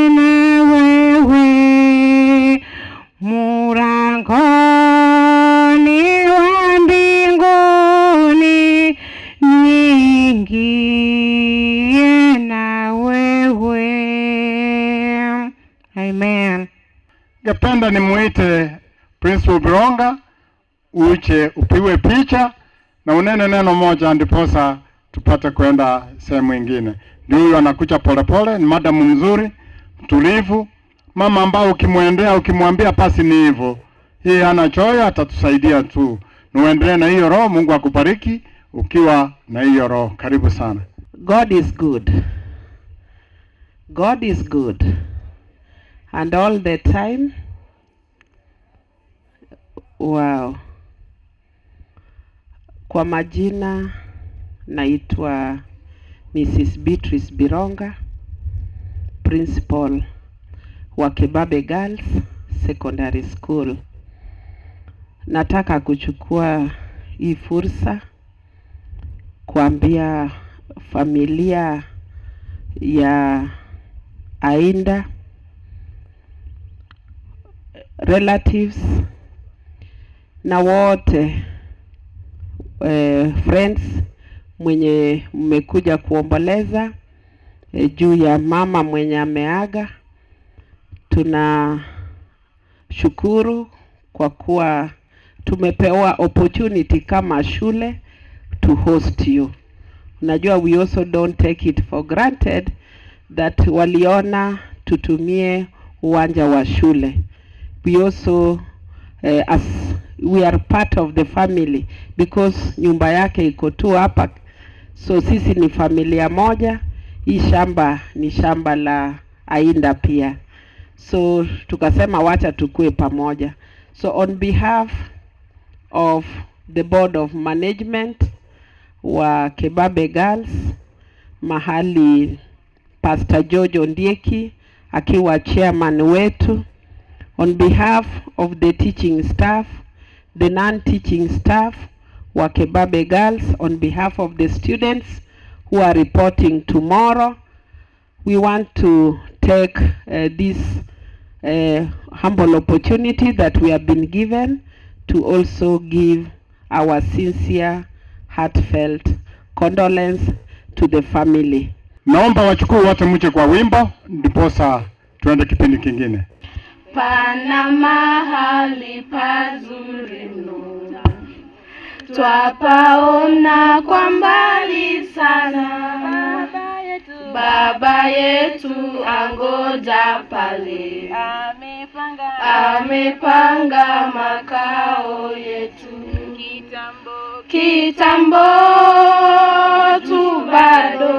na wewe, mlangoni wa mbinguni niingie na wewe. Amen. Ningependa nimuite Principal Bironga uche upigwe picha na unene neno moja, ndiposa tupate kwenda sehemu ingine. Ndio huyu anakuja polepole, ni madamu mzuri, mtulivu, mama ambao ukimwendea ukimwambia pasi ni hivyo, yeye hana choyo, atatusaidia tu. Niuendelee na hiyo roho, Mungu akubariki ukiwa na hiyo roho. Karibu sana. God is good. God is good. And all the time. Wow. Kwa majina naitwa Mrs. Beatrice Bironga, principal wa Kibabe Girls Secondary School. Nataka kuchukua hii fursa kuambia familia ya Ainda, relatives na wote friends mwenye mmekuja kuomboleza juu ya mama mwenye ameaga. Tunashukuru kwa kuwa tumepewa opportunity kama shule to host you. Unajua, we also don't take it for granted that waliona tutumie uwanja wa shule. We also as we are part of the family because nyumba yake iko tu hapa, so sisi ni familia moja. Hii shamba ni shamba la Ainda pia, so tukasema wacha tukue pamoja. So on behalf of the board of management wa Kibabe Girls, mahali Pastor George Ondieki akiwa chairman wetu, on behalf of the teaching staff, the non-teaching staff wa Kibabe Girls, on behalf of the students who are reporting tomorrow, we want to take this humble opportunity that we have been given to also give our sincere, heartfelt condolence to the family. Naomba wachukue wote mche kwa wimbo, ndiposa tuende kipindi kingine. Pana mahali pazuri mno, twapaona kwa mbali sana. Baba yetu angoja pale, amepanga makao yetu. Kitambo tu bado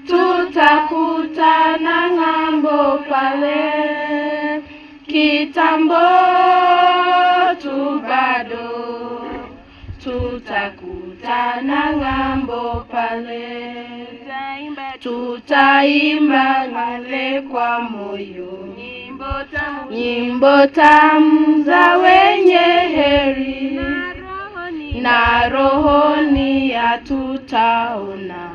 tutakutana ng'ambo. ng'ambo pale. Kitambo tu bado tutakutana ng'ambo pale. Tutaimba pale kwa moyo, nyimbo tamu za wenye heri, na rohoni hatutaona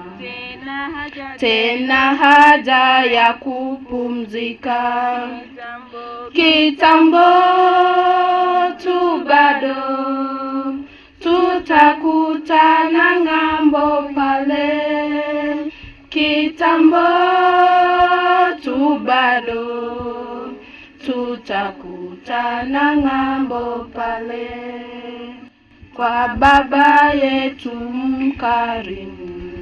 tena haja ya kupumzika. Kitambo tu bado tutakutana ng'ambo pale. Kitambo tu bado tutakutana ng'ambo pale. Kwa Baba yetu mkarimu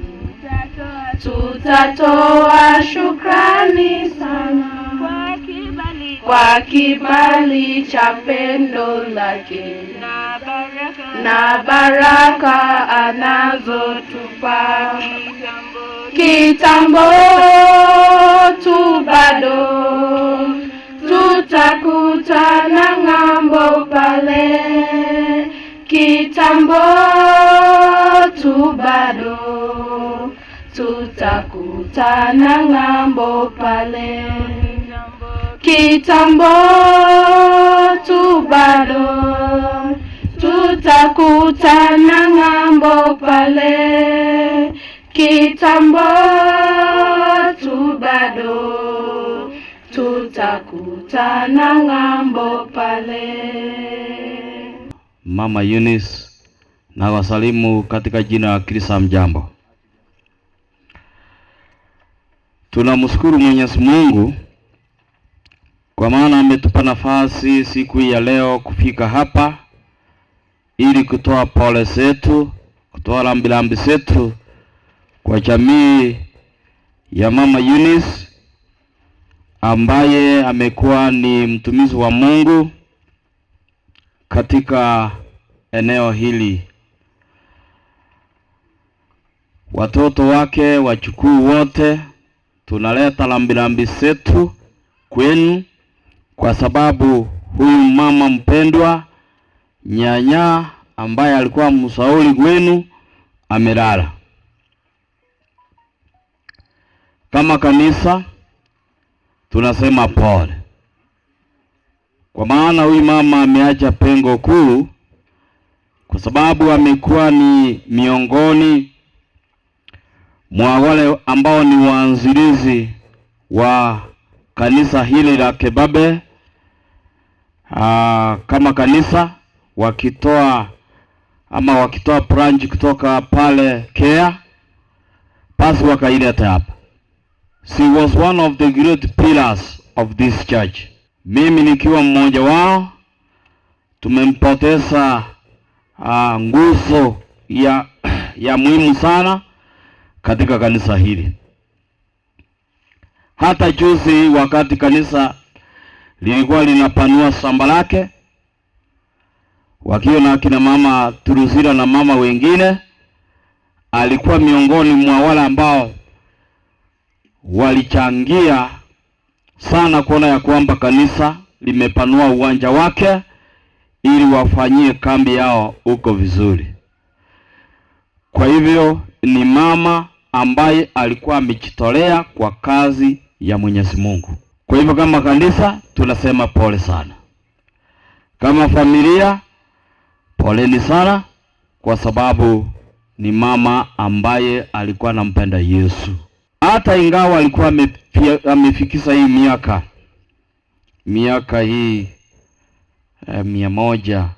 tutatoa shukrani sana, kwa kibali cha pendo lake na baraka anazotupa. Kitambo tu bado tutakutana ng'ambo pale. Kitambo tu bado tutakutana ng'ambo pale. Kitambo tu bado tutakutana ng'ambo pale. Kitambo tu bado tutakutana ng'ambo pale. Mama Eunice, na wasalimu katika jina la Kristo. Mjambo. Tunamshukuru Mwenyezi Mungu kwa maana ametupa nafasi siku ya leo kufika hapa ili kutoa pole zetu, kutoa rambirambi zetu kwa jamii ya Mama Eunice ambaye amekuwa ni mtumishi wa Mungu katika eneo hili. Watoto wake, wachukuu wote, tunaleta rambirambi zetu kwenu kwa sababu huyu mama mpendwa nyanya ambaye alikuwa msauli kwenu amelala. Kama kanisa tunasema pole, kwa maana huyu mama ameacha pengo kuu, kwa sababu amekuwa ni miongoni mwa wale ambao ni waanzilizi wa kanisa hili la Kebabe. Kama kanisa wakitoa branch kutoka pale Kea basi wakaileta hapa. She was one of the great pillars of this church. Mimi nikiwa mmoja wao, tumempoteza nguzo ya muhimu sana katika kanisa hili. Hata juzi wakati kanisa lilikuwa linapanua shamba lake, wakiwa na akina mama Turuzira na mama wengine, alikuwa miongoni mwa wale ambao walichangia sana kuona ya kwamba kanisa limepanua uwanja wake ili wafanyie kambi yao huko vizuri. Kwa hivyo ni mama ambaye alikuwa amejitolea kwa kazi ya Mwenyezi Mungu. Kwa hivyo kama kanisa tunasema pole sana. Kama familia poleni sana, kwa sababu ni mama ambaye alikuwa anampenda Yesu. Hata ingawa alikuwa amefikisha hii miaka hii 103,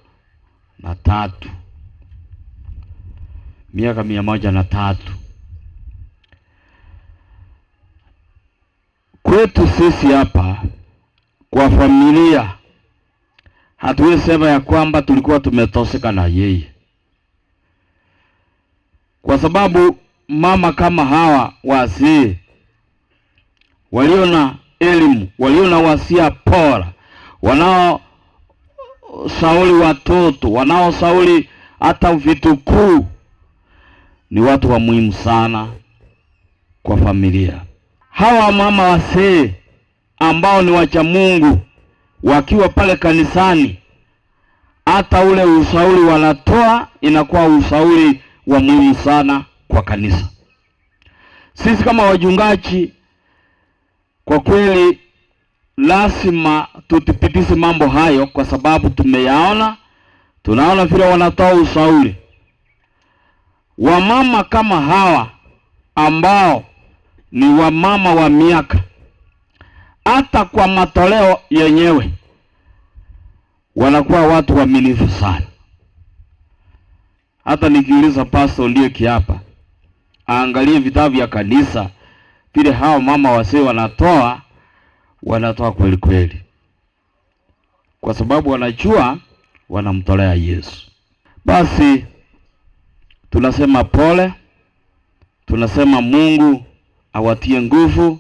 miaka 103. Kwetu sisi hapa kwa familia hatuwezi sema ya kwamba tulikuwa tumetoseka na yeye, kwa sababu mama kama hawa wazee walio na elimu, walio na wasia bora, wanao sauli watoto, wanao sauli hata vitukuu, ni watu wa muhimu sana kwa familia. Hawa mama wazee ambao ni wacha Mungu wakiwa pale kanisani, hata ule ushauri wanatoa inakuwa ushauri wa muhimu sana kwa kanisa. Sisi kama wachungaji kwa kweli lazima tuthibitishe mambo hayo, kwa sababu tumeyaona, tunaona vile wanatoa ushauri. Wamama kama hawa ambao ni wamama wa miaka, hata kwa matoleo yenyewe wanakuwa watu waaminifu sana. Hata nikiuliza pastor ndiye kiapa aangalie vitabu vya kanisa vile hao mama wasee wanatoa, wanatoa kweli kweli, kwa sababu wanajua wanamtolea Yesu. Basi tunasema pole, tunasema Mungu awatie nguvu,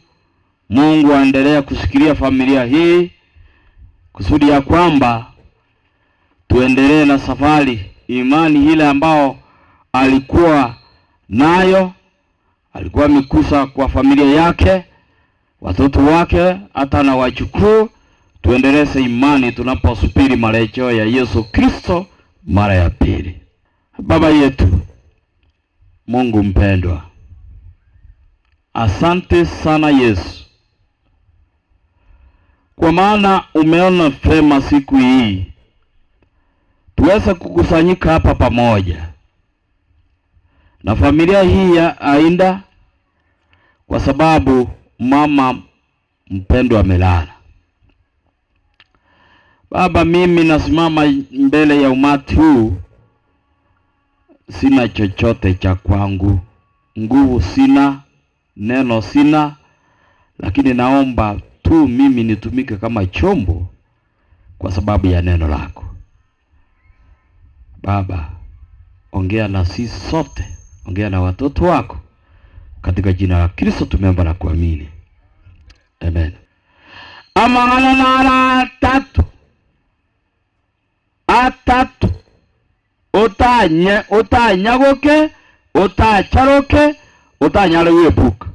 Mungu aendelee kushikilia familia hii kusudi ya kwamba tuendelee na safari imani ile ambao alikuwa nayo, alikuwa amekusa kwa familia yake, watoto wake, hata na wajukuu. Tuendeleze imani tunaposubiri marejeo ya Yesu Kristo mara ya pili. Baba yetu Mungu mpendwa, asante sana Yesu, kwa maana umeona vema siku hii tuweze kukusanyika hapa pamoja na familia hii ya Ainda, kwa sababu mama mpendwa amelala. Baba, mimi nasimama mbele ya umati huu, sina chochote cha kwangu, nguvu sina, neno sina, lakini naomba tu mimi nitumike kama chombo kwa sababu ya neno lako. Baba, ongea na sisi sote, ongea na watoto wako, katika jina la Kristo tumeomba na kuamini, amen. Amangana nara tatu atatu utanye utanyagoke utacharoke utanyale uepuka.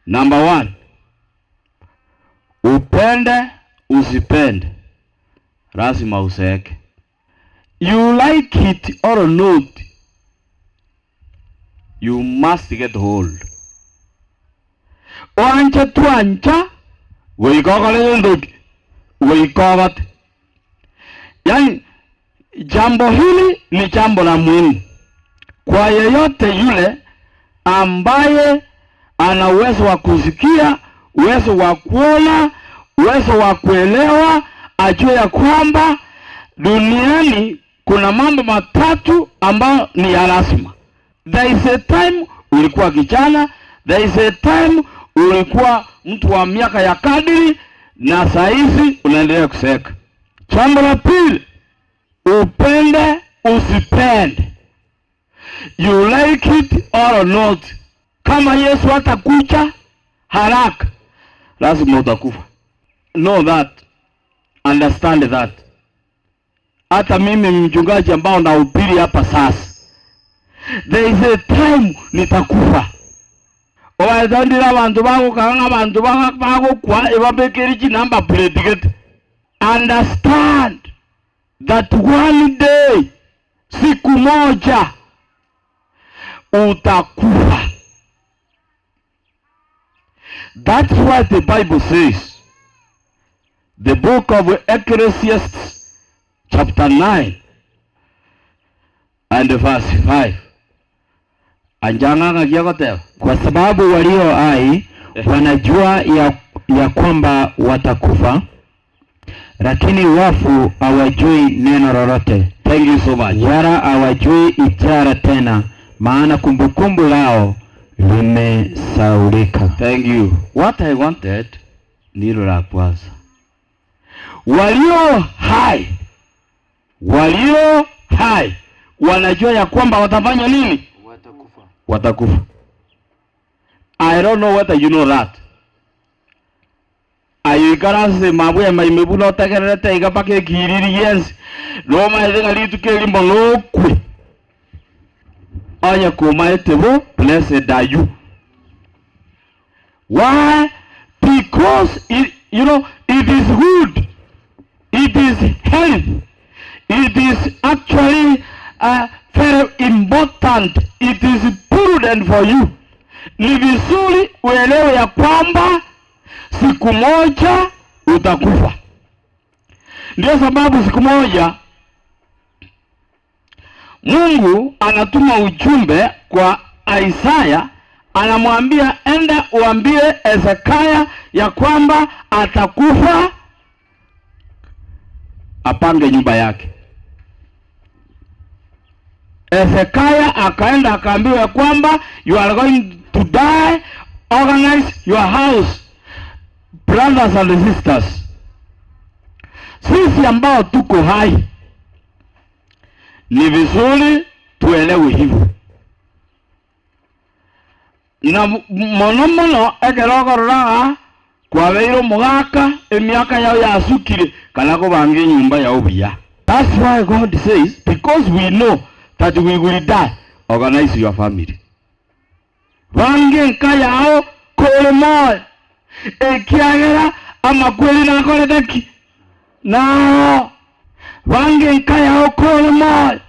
Number 1, upende usipende lazima useeke. You like it or not, you must get hold. Oancha tuancha weikogole ndoki weikogate. Yani jambo hili ni jambo la muhimu kwa yeyote yule ambaye ana uwezo wa kusikia, uwezo wa kuona, uwezo wa kuelewa, ajue ya kwamba duniani kuna mambo matatu ambayo ni ya lazima. There is a time ulikuwa kijana, there is a time ulikuwa mtu wa miaka ya kadiri, na saizi unaendelea kuseeka. Jambo la pili, upende usipende, you like it or not, kama Yesu hatakuja haraka lazima utakufa. Know that, understand that. Hata mimi mchungaji ambao nahubiri hapa sasa, there is a time nitakufa. Owathondira abantu bagukanga abantu bagukwa ibabekeri chinamba plate. Understand that one day, siku moja utakufa. That's what the Bible says. The book of Ecclesiastes chapter 9 and verse 5. Anjanga ngagiogote. Kwa sababu walio hai wanajua ya kwamba watakufa, lakini wafu hawajui neno lolote. Thank you so much. Wala hawajui ishara tena, maana kumbukumbu lao limesaulika. Thank you. What I wanted ndilo la kwanza. Walio hai, walio hai wanajua ya kwamba watafanya nini? Watakufa. Watakufa. I don't know whether you know that. Ayikaranse mabwe maimebulo otegererete iga mpaka ekiriri giensi nomaete ng'a rituko erimo nokwe onye komaete bo, blessed are you. Why? Because It is good, it is health, it is actually very important, it is prudent for you. Ni vizuri uelewe ya kwamba siku moja utakufa. Ndio sababu siku moja Mungu anatuma ujumbe kwa Isaya, anamwambia enda uambie Hezekia ya kwamba atakufa, apange nyumba yake. Hezekia akaenda akaambiwa kwamba you are going to die, organize your house. Brothers and sisters, sisi ambao tuko hai ni vizuri tuelewe hivyo. Na mono mono ekerogorora kwabeire omogaka emiaka yao yasukire kana kobanga enyumba yao buya. That's why God says, because we know that we will die, organize your family. Bange nka yao kore moyo ekiagera amakweli nakoreteki nao bange nka yao kore moyo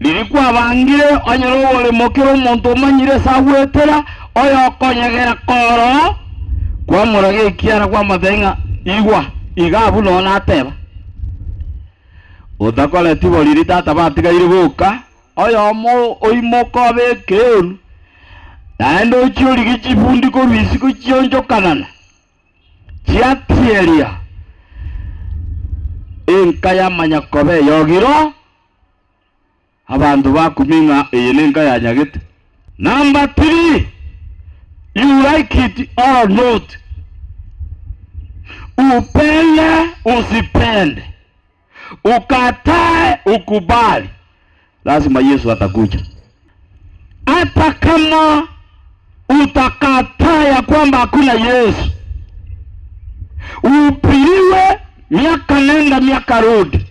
lilikuwa bangire onyero wole mokero omonto omanyire sagwetera oyo okonyegera koro kwamuraga ekiara kwamatenga igwa igabu nona ateba utakoreti boriri tata batigaire boka oyo mo oimoka bekeru naende ochiorigi chibundi korwa isiko chionchokanana chiatieria enka yamanya kobe yogiro abantu bakuminga eye nenka yanyagete. Number 3, you like it or not, upende usipende, ukatae ukubali, lazima Yesu atakuja. Hata kama utakataa ya kwamba hakuna Yesu, upiliwe miaka nenda miaka rudi,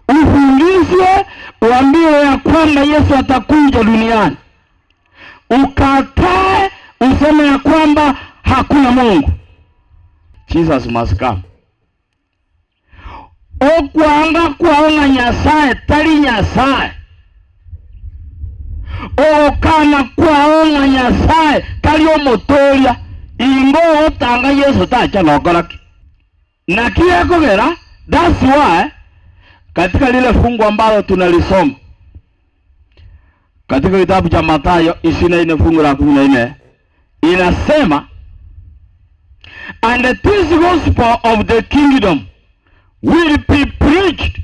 ufundishwe uambiwe ya kwamba Yesu atakuja duniani, ukatae useme ya kwamba hakuna Mungu, Jesus must come. Okwanga kwaona Nyasaye tali Nyasaye, okana kwaona Nyasaye tali omotoria ingo otanga Yesu tacha nokoraki na kiekogera. That's why katika lile fungu ambalo tunalisoma katika kitabu cha Mathayo 24 fungu la 14 inasema, and this gospel of the kingdom will be preached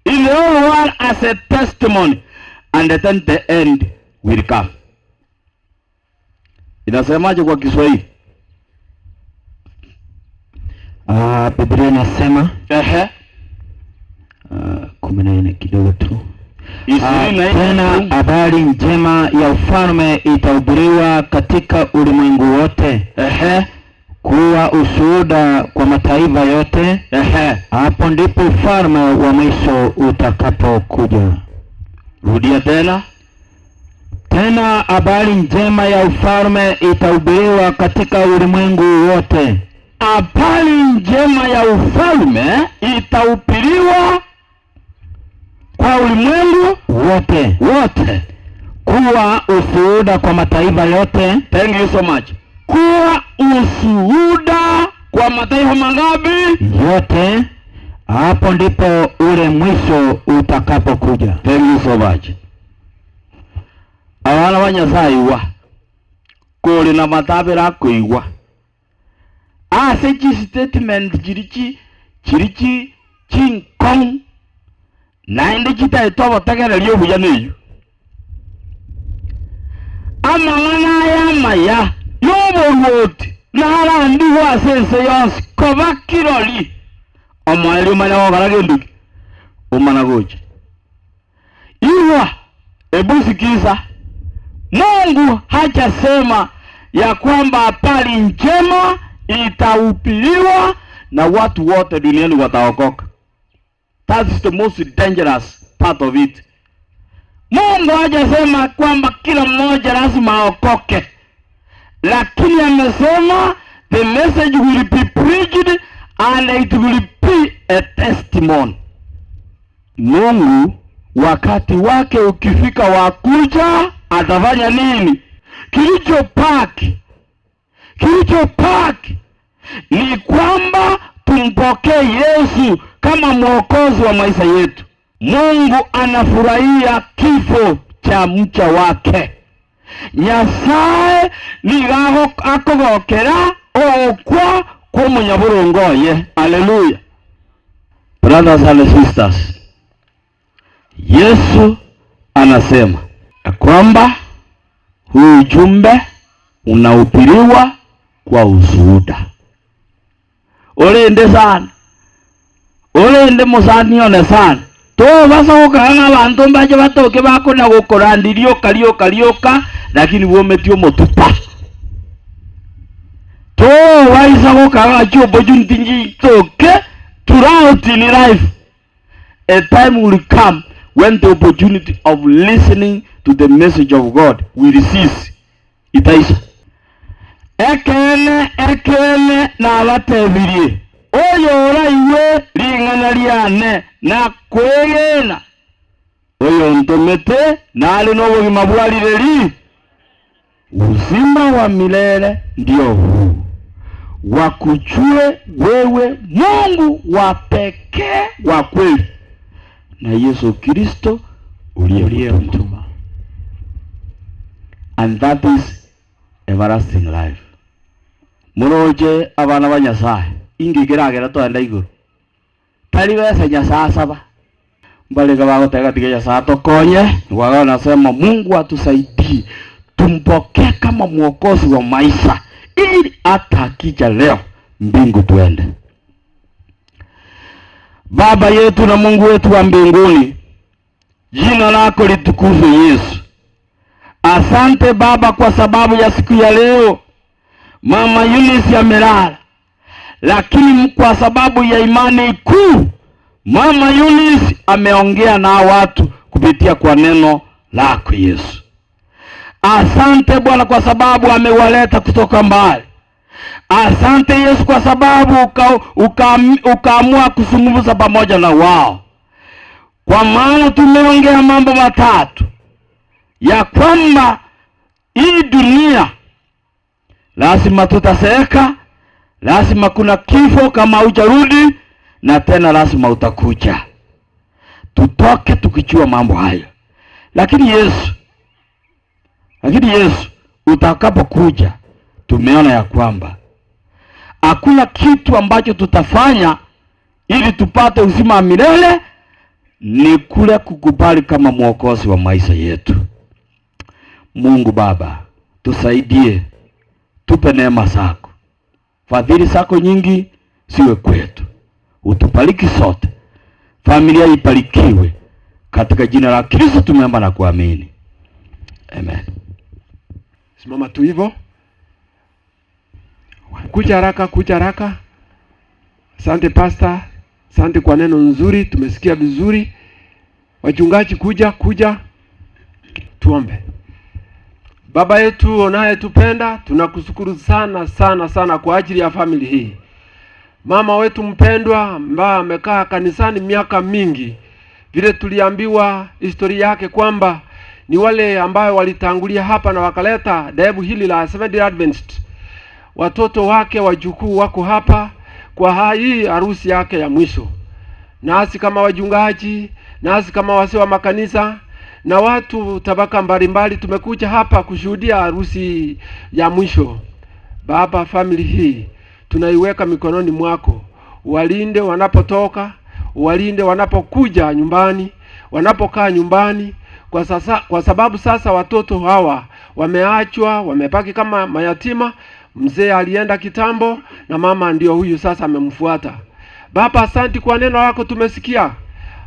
in the whole world as a testimony, and then the end will come. Inasemaje kwa Kiswahili? Biblia inasema 14 kidogo tu. Tena habari njema ya ufalme itahubiriwa katika ulimwengu wote, kuwa ushuhuda kwa mataifa yote. Hapo ndipo ufalme wa mwisho utakapokuja. Rudia tena. Tena habari njema ya ufalme itahubiriwa katika ulimwengu wote. Habari njema ya ufalme itahubiriwa kwa ulimwengu wote, kuwa ushuhuda kwa mataifa yote. Thank you so much. Kuwa ushuhuda kwa mataifa mangapi? Yote. Hapo ndipo ule mwisho utakapokuja. Thank you so much. Abana ba Nyasaye wa kuri na matabira kuigwa ase chi statement chirichi chirichi chinkong naende chitaetwa botegereria obuya neyu amang'ana aya maya y'oborwoti narandigwa ase ense yonsi koba kirori omweri omanya gokora genduki omana gocha igwa. Ebu sikiza, Mungu hajasema ya kwamba habari njema itahubiriwa na watu wote duniani wataokoka. That's the most dangerous part of it. Mungu hajasema kwamba kila mmoja lazima aokoke. Lakini amesema the message will be preached and it will be a testimony. Mungu wakati wake ukifika wakuja atafanya nini? Kilichopaki ni kwamba tumpokee Yesu kama mwokozi wa maisha yetu. Mungu anafurahia kifo cha mcha wake. Nyasaye nigago akogokera okwa kwa munyaburungoye. Haleluya. Brothers and sisters, Yesu anasema kwamba huu ujumbe unahubiriwa kwa ushuhuda. Ulinde sana, ulinde musanione sana. Tobasa gukana abantu mbaje batoke bakona gukorandirio karioka rioka, lakini wometio motupa. Tobaisa gukana chombo juntinji toke throughout in life. A time will come when the opportunity of listening to the message of God will cease. Itaisha. Ekene ekene na batebirie oyo oraiwe ring'ana riane na kwegena oyo ntomete nali n'obugima bwarire. Uzima wa milele ndio huu, wakujue wewe Mungu wa pekee wa kweli na Yesu Kristo uliyemtuma. And that is everlasting life. Muroje abana ba Nyasaye ingigiragera twenda iguru tari besa Nyasaye saba mbalika bagotega tiga Nyasaye tokonye. Wao nasema Mungu atusaidie tumpokee kama mwokozi wa maisha ili hata akija leo mbingu tuende. Baba yetu na Mungu wetu wa mbinguni, jina lako litukuzwe Yesu. Asante Baba kwa sababu ya siku ya leo. Mama Eunice amelala, lakini kwa sababu ya imani kuu Mama Eunice ameongea na watu kupitia kwa neno lako Yesu. Asante Bwana kwa sababu amewaleta kutoka mbali. Asante Yesu kwa sababu ukaamua kuzungumza pamoja na wao. Kwa maana tumeongea mambo matatu, ya kwamba hii dunia lazima tutaseeka, lazima kuna kifo kama hujarudi, na tena lazima utakuja. Tutoke tukijua mambo hayo. Lakini Yesu utakapokuja, tumeona ya kwamba hakuna kitu ambacho tutafanya ili tupate uzima wa milele, ni kule kukubali kama mwokozi wa maisha yetu. Mungu Baba, tusaidie, tupe neema zako, fadhili zako nyingi siwe kwetu, utubariki sote, familia ibarikiwe, katika jina la Kristo tumeomba na kuamini, amen. Simama tu hivyo. Kuja haraka, kuja haraka. Asante pastor, asante kwa neno nzuri, tumesikia vizuri. Wachungaji kuja, kuja. Tuombe. Baba yetu unayetupenda, tunakushukuru sana sana sana kwa ajili ya family hii. Mama wetu mpendwa ambaye amekaa kanisani miaka mingi, vile tuliambiwa historia yake kwamba ni wale ambao walitangulia hapa na wakaleta dhehebu hili la Seventh-day Adventist. Watoto wake wajukuu wako hapa kwa hii harusi yake ya mwisho. Nasi kama wachungaji, nasi kama wazee wa makanisa na watu tabaka mbalimbali tumekuja hapa kushuhudia harusi ya mwisho. Baba, family hii tunaiweka mikononi mwako. Walinde wanapotoka, walinde wanapokuja nyumbani, wanapokaa nyumbani. Kwa sababu sasa watoto hawa wameachwa, wamebaki kama mayatima. Mzee alienda kitambo na mama ndio huyu sasa amemfuata. Baba, asante kwa neno lako tumesikia,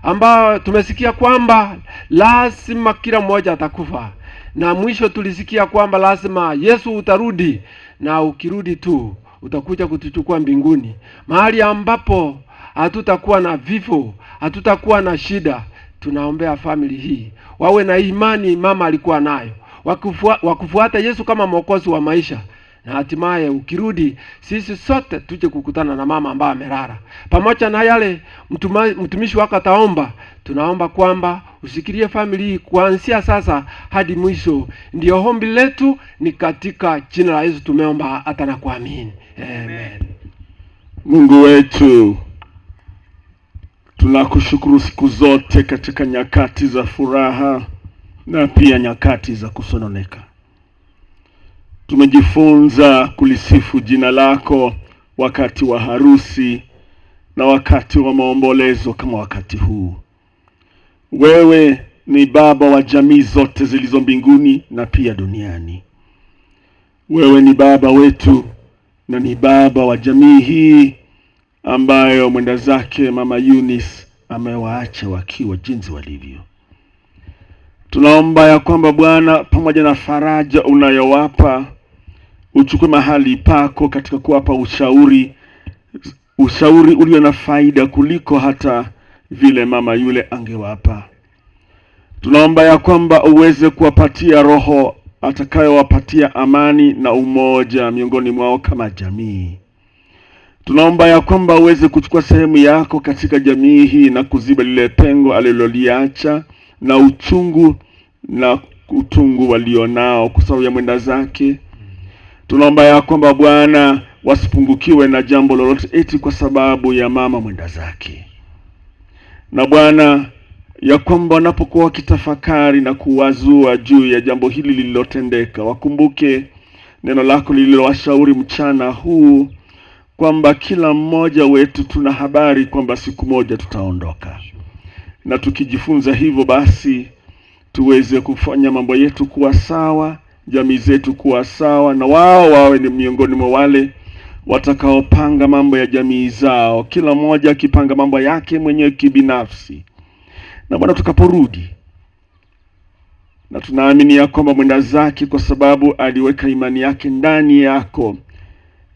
ambao tumesikia kwamba lazima kila mmoja atakufa. Na mwisho tulisikia kwamba lazima Yesu utarudi, na ukirudi tu utakuja kutuchukua mbinguni, mahali ambapo hatutakuwa na vifo, hatutakuwa na shida. Tunaombea family hii wawe na imani mama alikuwa nayo, wakufuata Yesu kama mwokozi wa maisha. na hatimaye ukirudi, sisi sote tuje kukutana na mama ambaye amelala. Pamoja na yale mtumishi wako ataomba, tunaomba kwamba usikilie family hii kuanzia sasa hadi mwisho. Ndio ombi letu, ni katika jina la Yesu tumeomba hata na kuamini. Amen. Mungu wetu, tunakushukuru siku zote katika nyakati za furaha na pia nyakati za kusononeka. Tumejifunza kulisifu jina lako wakati wa harusi na wakati wa maombolezo kama wakati huu. Wewe ni Baba wa jamii zote zilizo mbinguni na pia duniani. Wewe ni Baba wetu na ni Baba wa jamii hii ambayo mwenda zake Mama Eunice amewaacha wakiwa jinsi walivyo. Tunaomba ya kwamba Bwana, pamoja na faraja unayowapa, uchukue mahali pako katika kuwapa ushauri, ushauri ulio na faida kuliko hata vile mama yule angewapa. Tunaomba ya kwamba uweze kuwapatia roho atakayowapatia amani na umoja miongoni mwao kama jamii. Tunaomba ya kwamba uweze kuchukua sehemu yako katika jamii hii na kuziba lile pengo aliloliacha na uchungu na utungu walionao kwa sababu ya mwenda zake. Tunaomba ya kwamba Bwana, wasipungukiwe na jambo lolote eti kwa sababu ya mama mwenda zake. Na Bwana, ya kwamba wanapokuwa wakitafakari na kuwazua juu ya jambo hili lililotendeka, wakumbuke neno lako lililowashauri mchana huu kwamba kila mmoja wetu tuna habari kwamba siku moja tutaondoka, na tukijifunza hivyo basi tuweze kufanya mambo yetu kuwa sawa, jamii zetu kuwa sawa, na wao wawe ni miongoni mwa wale watakaopanga mambo ya jamii zao, kila mmoja akipanga mambo yake mwenyewe kibinafsi. Na Bwana, tukaporudi, na tunaamini ya kwamba mwenda zake, kwa sababu aliweka imani yake ndani yako,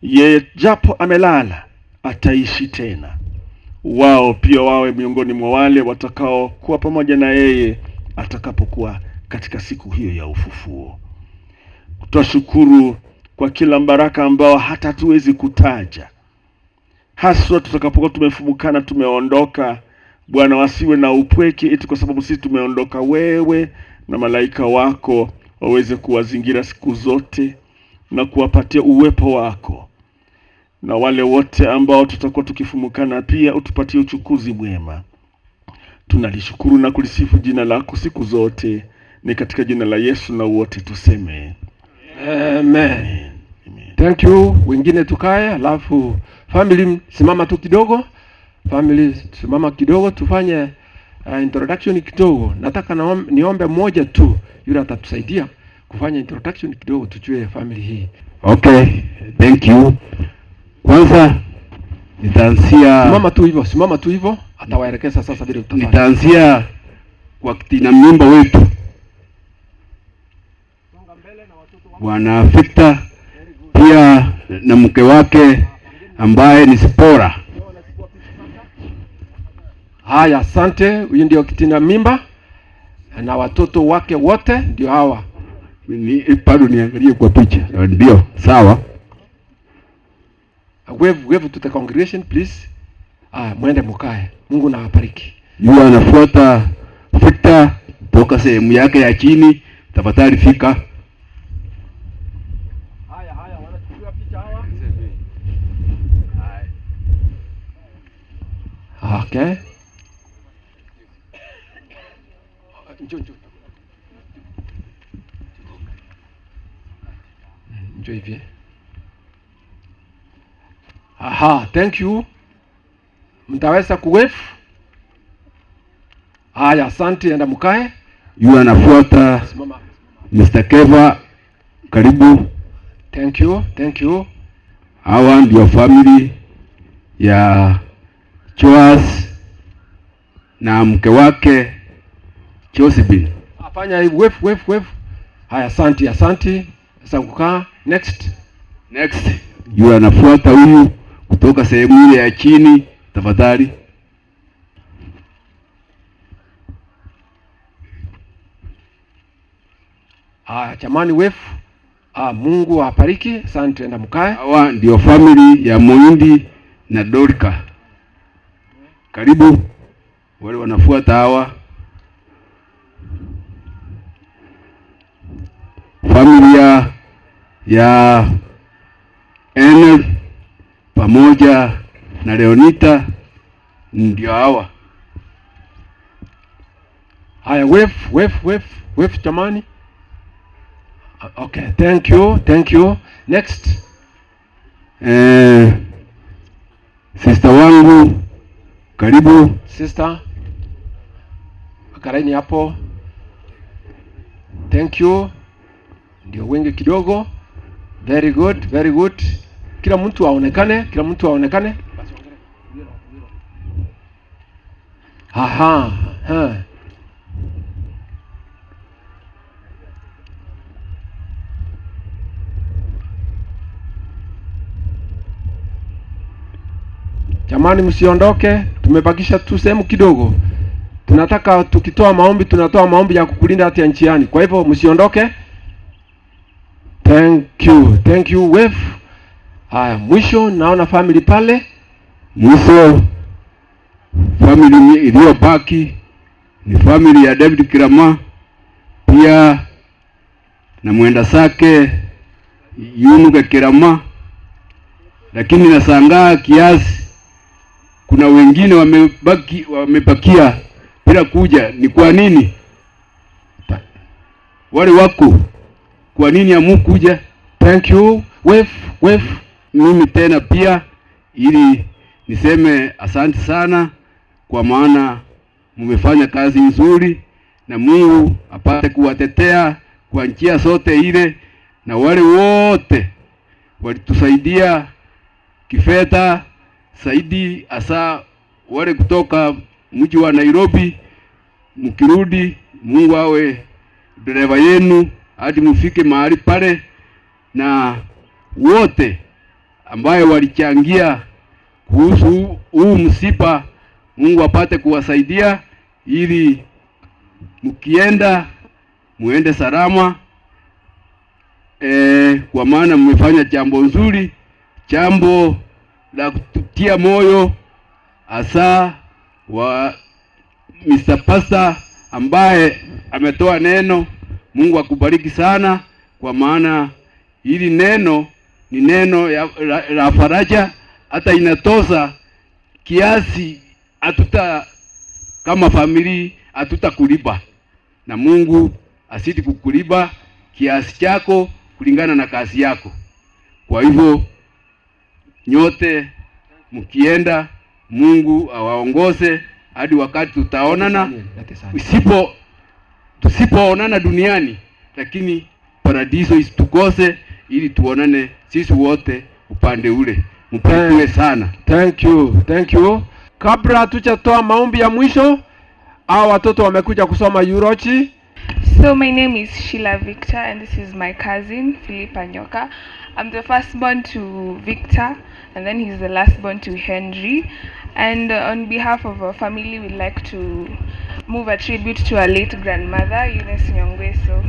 yeye japo amelala ataishi tena. Wao pia wawe miongoni mwa wale watakao kuwa pamoja na yeye atakapokuwa katika siku hiyo ya ufufuo. Twashukuru kwa kila mbaraka ambao hata hatuwezi kutaja, haswa tutakapokuwa tumefumukana, tumeondoka. Bwana, wasiwe na upweke eti kwa sababu sisi tumeondoka. Wewe na malaika wako waweze kuwazingira siku zote na kuwapatia uwepo wako, na wale wote ambao tutakuwa tukifumukana pia utupatie uchukuzi mwema. Tunalishukuru na kulisifu jina lako siku zote, ni katika jina la Yesu na wote tuseme Amen. Thank you. Wengine tukae, alafu family simama tu kidogo. Family simama kidogo, tufanye introduction kidogo. Nataka niombe mmoja tu yule atatusaidia kufanya introduction kidogo, tujue family hii. Okay, thank you. Kwanza nitaanzia, Simama tu hivyo, simama tu hivyo, atawaelekeza sasa vile tutafanya. Nitaanzia kwa kitina mimba wetu Bwana Victor pia na mke wake ambaye ni Spora. Haya, asante. Huyu ndio kitina mimba na watoto wake wote ndio hawa. Ni bado niangalie kwa picha. Ndio, sawa. Wave, wave to the congregation please. Ah, mwende mukae. Mungu na wabariki. Yule anafuata Victor toka sehemu yake ya chini, tafadhali fika. Haya, haya, wanachukua picha hawa. Okay. Njoo, njoo. Njoo hivi. Aha, thank you. Mtaweza kuwave. Haya, asante, enda mkae. Yule anafuata Simama. Mr. Keva, karibu. Thank you, thank you. Hawa ndio family ya Joas na mke wake Josephine. Afanya hivi, wave, wave, wave. Haya, asante, asante. Sasa kukaa. Next. Next. Yule anafuata huyu kutoka sehemu ile ya chini, tafadhali. Haya, chamani wave. Mungu awabariki. Asante, enda mkae. Hawa ndio family ya Muhindi na Dorka. Karibu wale wanafuata hawa. Familia ya Enel pamoja na Leonita ndio hawa. Haya, wave wave wave wave jamani. Okay, thank you, thank you. Next. Sister wangu karibu. Sister Karaini hapo. Thank you. Ndio wengi kidogo. Very good, very good. Kila mtu aonekane, kila mtu aonekane. Aha, ha. Jamani, msiondoke, tumebakisha tu sehemu kidogo. Tunataka tukitoa maombi, tunatoa maombi ya kukulinda hata njiani. Kwa hivyo msiondoke. Thank you, thank you wave. Haya, mwisho naona family pale. Mwisho family iliyobaki ni family ya David Kirama pia na mwenda sake Yunuka Kirama, lakini nashangaa kiasi kuna wengine wamebakia bila kuja. Ni kwa nini? Wale wako kwa nini hamukuja? Thank you. Wave, wave. Mimi tena pia ili niseme asante sana, kwa maana mmefanya kazi nzuri, na Mungu apate kuwatetea kwa njia zote ile, na wale wote walitusaidia kifedha zaidi, hasa wale kutoka mji wa Nairobi. Mkirudi, Mungu awe dereva yenu hadi mufike mahali pale, na wote ambaye walichangia kuhusu huu msiba, Mungu apate kuwasaidia ili mkienda muende salama, kwa maana mmefanya jambo nzuri, jambo la kututia moyo, hasa wa Mr. Pastor ambaye ametoa neno. Mungu akubariki sana, kwa maana hili neno ni neno la faraja, hata inatosa kiasi hatuta kama family hatutakulipa, na Mungu asiti kukulipa kiasi chako kulingana na kazi yako. Kwa hivyo nyote mkienda, Mungu awaongoze hadi wakati tutaonana. Tusipoonana duniani, lakini paradiso isitukose, ili tuonane sisi wote upande ule. Mpendwe sana. Thank you, thank you. Kabla hatujatoa maombi ya mwisho, hao watoto wamekuja kusoma Yurochi. So my name is Sheila Victor and this is my cousin Philippa Nyoka. I'm the firstborn to Victor and then he's the lastborn to Henry. And on behalf of our family, we'd like to move a tribute to our late grandmother, Eunice Nyongweso.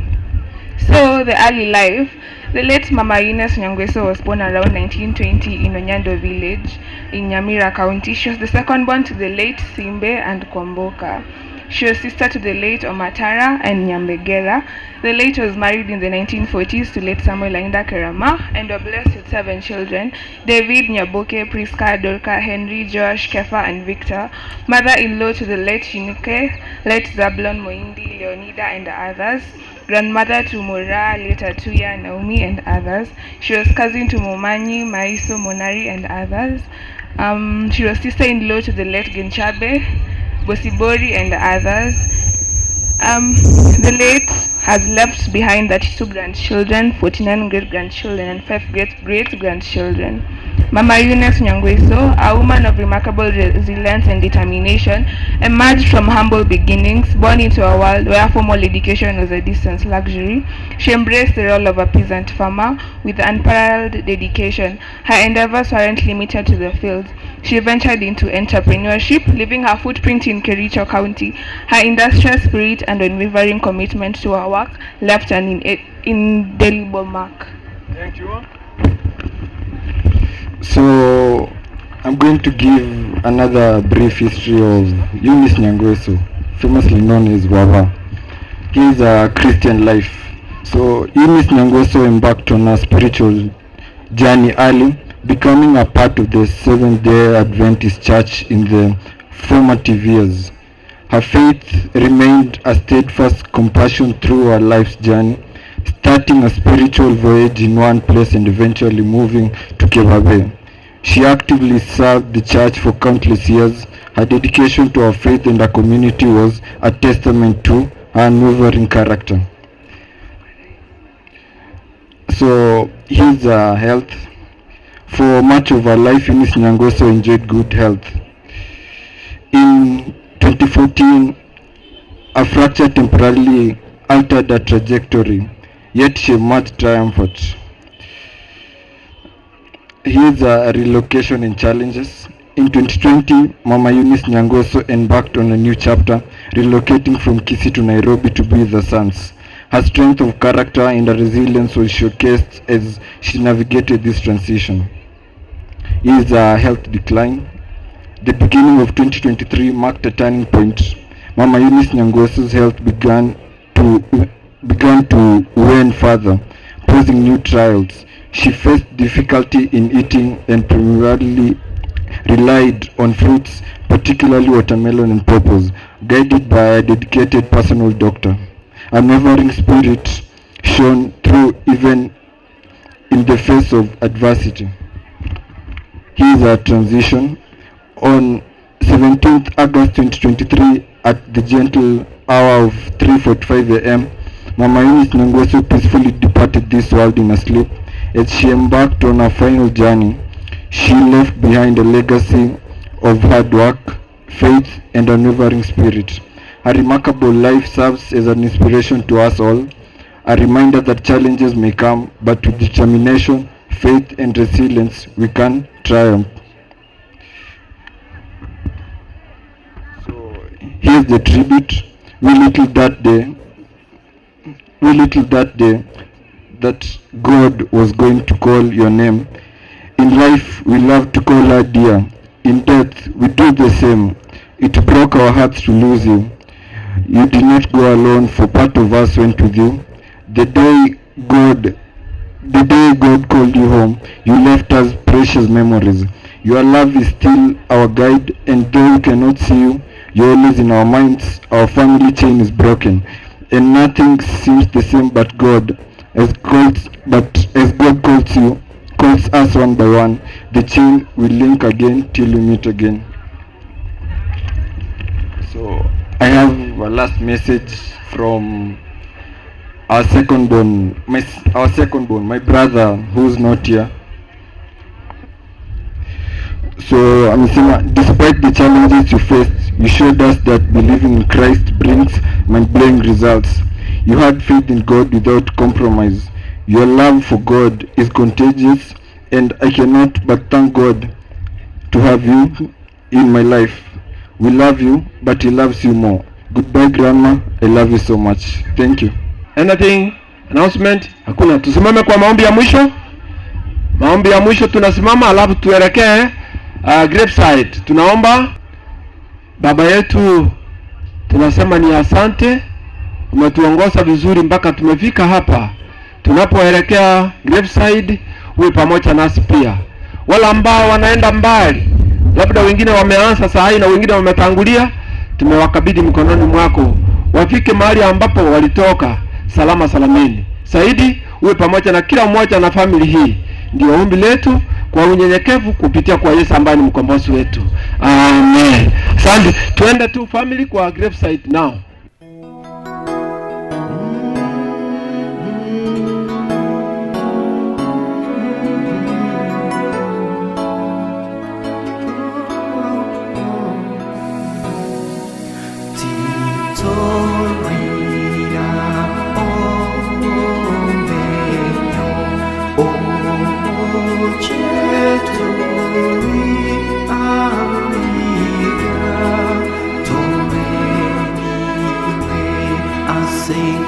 So the early life, the late Mama Eunice Nyongweso was born around 1920 in Onyando village in Nyamira County. She was the second born to the late Simbe and Kwamboka. She was sister to the late Omatara and Nyambegera. The late was married in the 1940s to late Samuel Ainda Kerama and were blessed with 7 children: David, Nyaboke, Priska, Dorka, Henry, Joash, Kefa, and Victor. Mother-in-law to the late Yunuke, late Zablon Moindi, Leonida, and others. Grandmother to Mora, later Tuya, Naomi, and others. She was cousin to Momanyi, Maiso, Monari, and others. She was sister-in-law to the late Genchabe, Bosibori, and others. The late has left behind 32 grandchildren, 49 great-grandchildren, and 5 great-great-grandchildren. Mama Eunice Nyongweso, a woman of remarkable resilience and determination, emerged from humble beginnings, born into a world where formal education was a distant luxury. She embraced the role of a peasant farmer with unparalleled dedication. Her endeavors weren't limited to the fields. She ventured into entrepreneurship, leaving her footprint in Kericho County. Her industrious spirit and unwavering commitment to her work left an indelible mark. Thank you. So I'm going to give another brief history of Eunice Nyangweso, famously known as Wawa. Here's a Christian life. So Eunice Nyangweso embarked on a spiritual journey early, becoming a part of the Seventh-day Adventist Church in the formative years. Her faith remained a steadfast compassion through her life's journey, starting a spiritual voyage in one place and eventually moving to Kebabe. She actively served the church for countless years. Her dedication to her faith and her community was a testament to her unwavering character. So here's her health. For much of her life, Eunice Nyangweso enjoyed good health. In 2014, a fracture temporarily altered her trajectory, yet she emerged triumphant. Here's a relocation and challenges. In 2020, Mama Eunice Nyangweso embarked on a new chapter, relocating from Kisii to Nairobi to be with her sons. Her strength of character and her resilience was showcased as she navigated this transition. Here's a health decline. The beginning of 2023 marked a turning point. Mama Eunice Nyangweso's health began to wane further, posing new trials. She faced difficulty in eating and primarily relied on fruits, particularly watermelon and pawpaws, guided by a dedicated personal doctor. Unwavering spirit shone through even in the face of adversity. Here's a transition. On 17th August 2023, at the gentle hour of 3:45 a.m., Mama Eunice Nyangweso peacefully departed this world in her sleep. As she embarked on her final journey, she left behind a legacy of hard work, faith, and unwavering spirit. Her remarkable life serves as an inspiration to us all, a reminder that challenges may come, but with determination, faith, and resilience, we can triumph. So here's the tribute. We little that day that God was going to call your name. In life, we love to call her dear. In death, we do the same. It broke our hearts to lose you. You did not go alone, for part of us went with you. The day God called you home, you left us precious memories. Your love is still our guide, and though we cannot see you, you're always in our minds. Our family chain is broken, and nothing seems the same but God. As God calls you, calls us one by one, the chain will link again till we meet again. So I have a last message from our second born, my brother who's not here. So amesema, despite the challenges you faced, you showed us that believing in Christ brings mind-blowing results. You had faith in God without compromise. Your love for God is contagious, and I cannot but thank God to have you in my life. We love you, but He loves you more. Goodbye, Grandma. I love you so much. Thank you. Anything? Announcement? Hakuna. Tusimame kwa maombi ya mwisho. Maombi ya mwisho tunasimama, alafu tuelekee graveside. Tunaomba. Baba yetu, tunasema ni asante. Umetuongoza vizuri mpaka tumefika hapa. Tunapoelekea graveside, uwe pamoja nasi pia. Wala ambao wanaenda mbali, labda wengine wameanza saa hii na wengine wametangulia, tumewakabidhi mikononi mwako, wafike mahali ambapo walitoka salama salamini. Saidi, uwe pamoja na kila mmoja na family hii. Ndio ombi letu kwa unyenyekevu kupitia kwa Yesu ambaye ni mkombozi wetu. Amen. Asante. Tuende tu family kwa graveside now. Sing,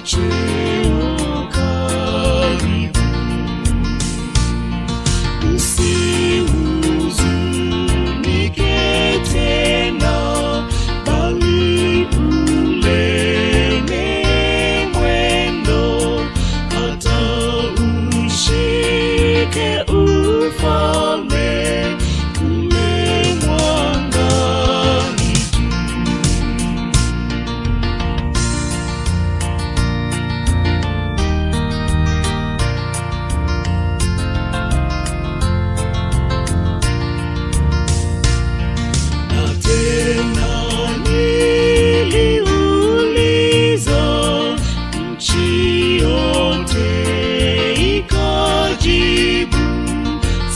Macheo karibu. Usihuzunike tena, bali uleme mwendo, hata ushike ufalme kule mwangani juu. Na tena niliuliza, nchi yote ikajibu,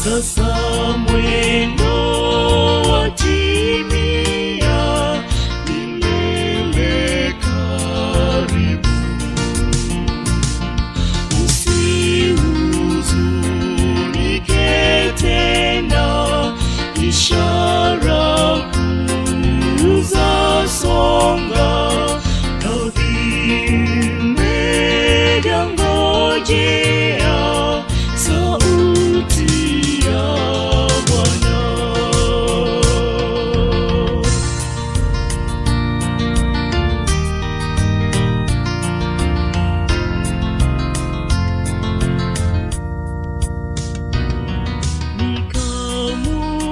sasa mwendo watimia, milele karibu. Usihuzunike tena, ishara kuu za songa, na vimejangojea sauti ya Bwana.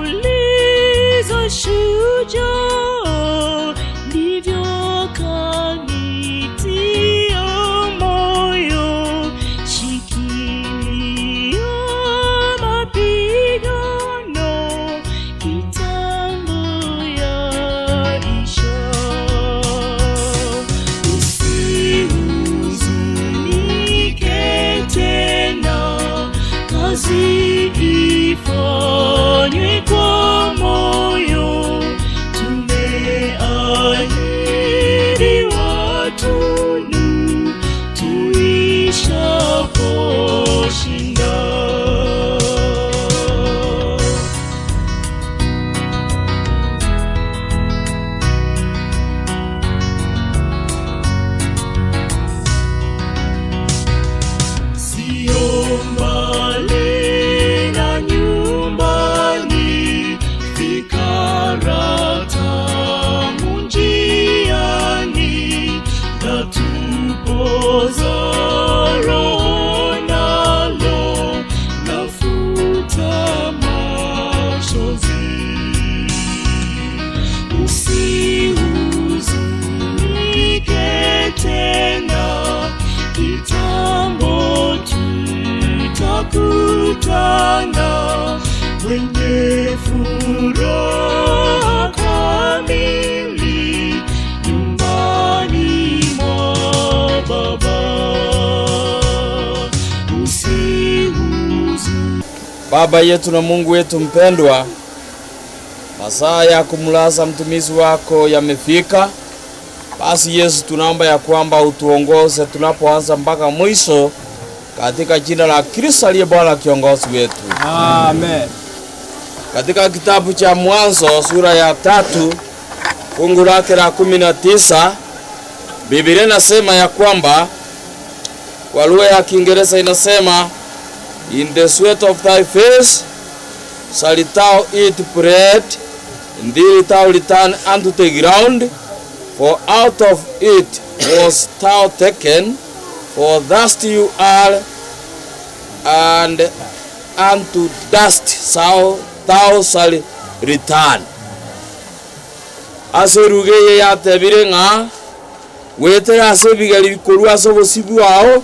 Nikamuuliza shujaa, ndivyo akanitia moyo, shikilia mapigano, kitambo yaisha. Usihuzunike tena, kazi ifanywe kwa moyo, tumeahiriwa tunu tuishaposhinda. Sio mbali na nyumbani, fikra tamu njiani, na tupoza roho nalo lafuta machozi. Usihuzunike tena, kitambo tutakutana, wenye furaha kamili nyumbani mwa Baba. Usihuzunike. Baba yetu na Mungu wetu mpendwa, masaa ya kumlaza mtumishi wako yamefika. Basi Yesu, tunaomba ya kwamba utuongoze tunapoanza mpaka mwisho, katika jina la Kristo aliye Bwana kiongozi wetu. Amen. Katika kitabu cha Mwanzo sura ya 3 fungu lake la 19, Biblia inasema ya kwamba, kwa lugha ya Kiingereza inasema, in the sweat of thy face shall thou eat bread, until thou return unto the ground, for out of it was thou taken, for dust you are, and unto dust thou shalt return. Ase rugeye yatebire ng'a wetera ase bigari bikorwa ase obusibu bwao,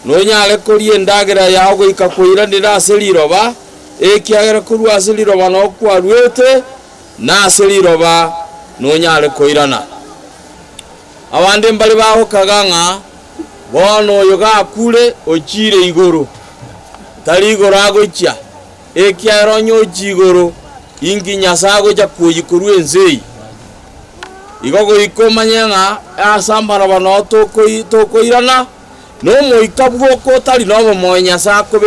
nonyare koria endagera yao goika koiranera ase riroba, ekiagera korwa ase riroba nokwarwete, na ase riroba nonyare koirana. Abande mbari bagokaga ng'a bono oyo gakure ochire igoro, tari igoro agochia, ekiagera onye ochia igoro inki Nyasaye agocha koyikorwa ense eye. Igo goika omanye ng'a ase amaraba noo tokoirana, nomoika bwoko otari nobomoyo Nyasaye akobe.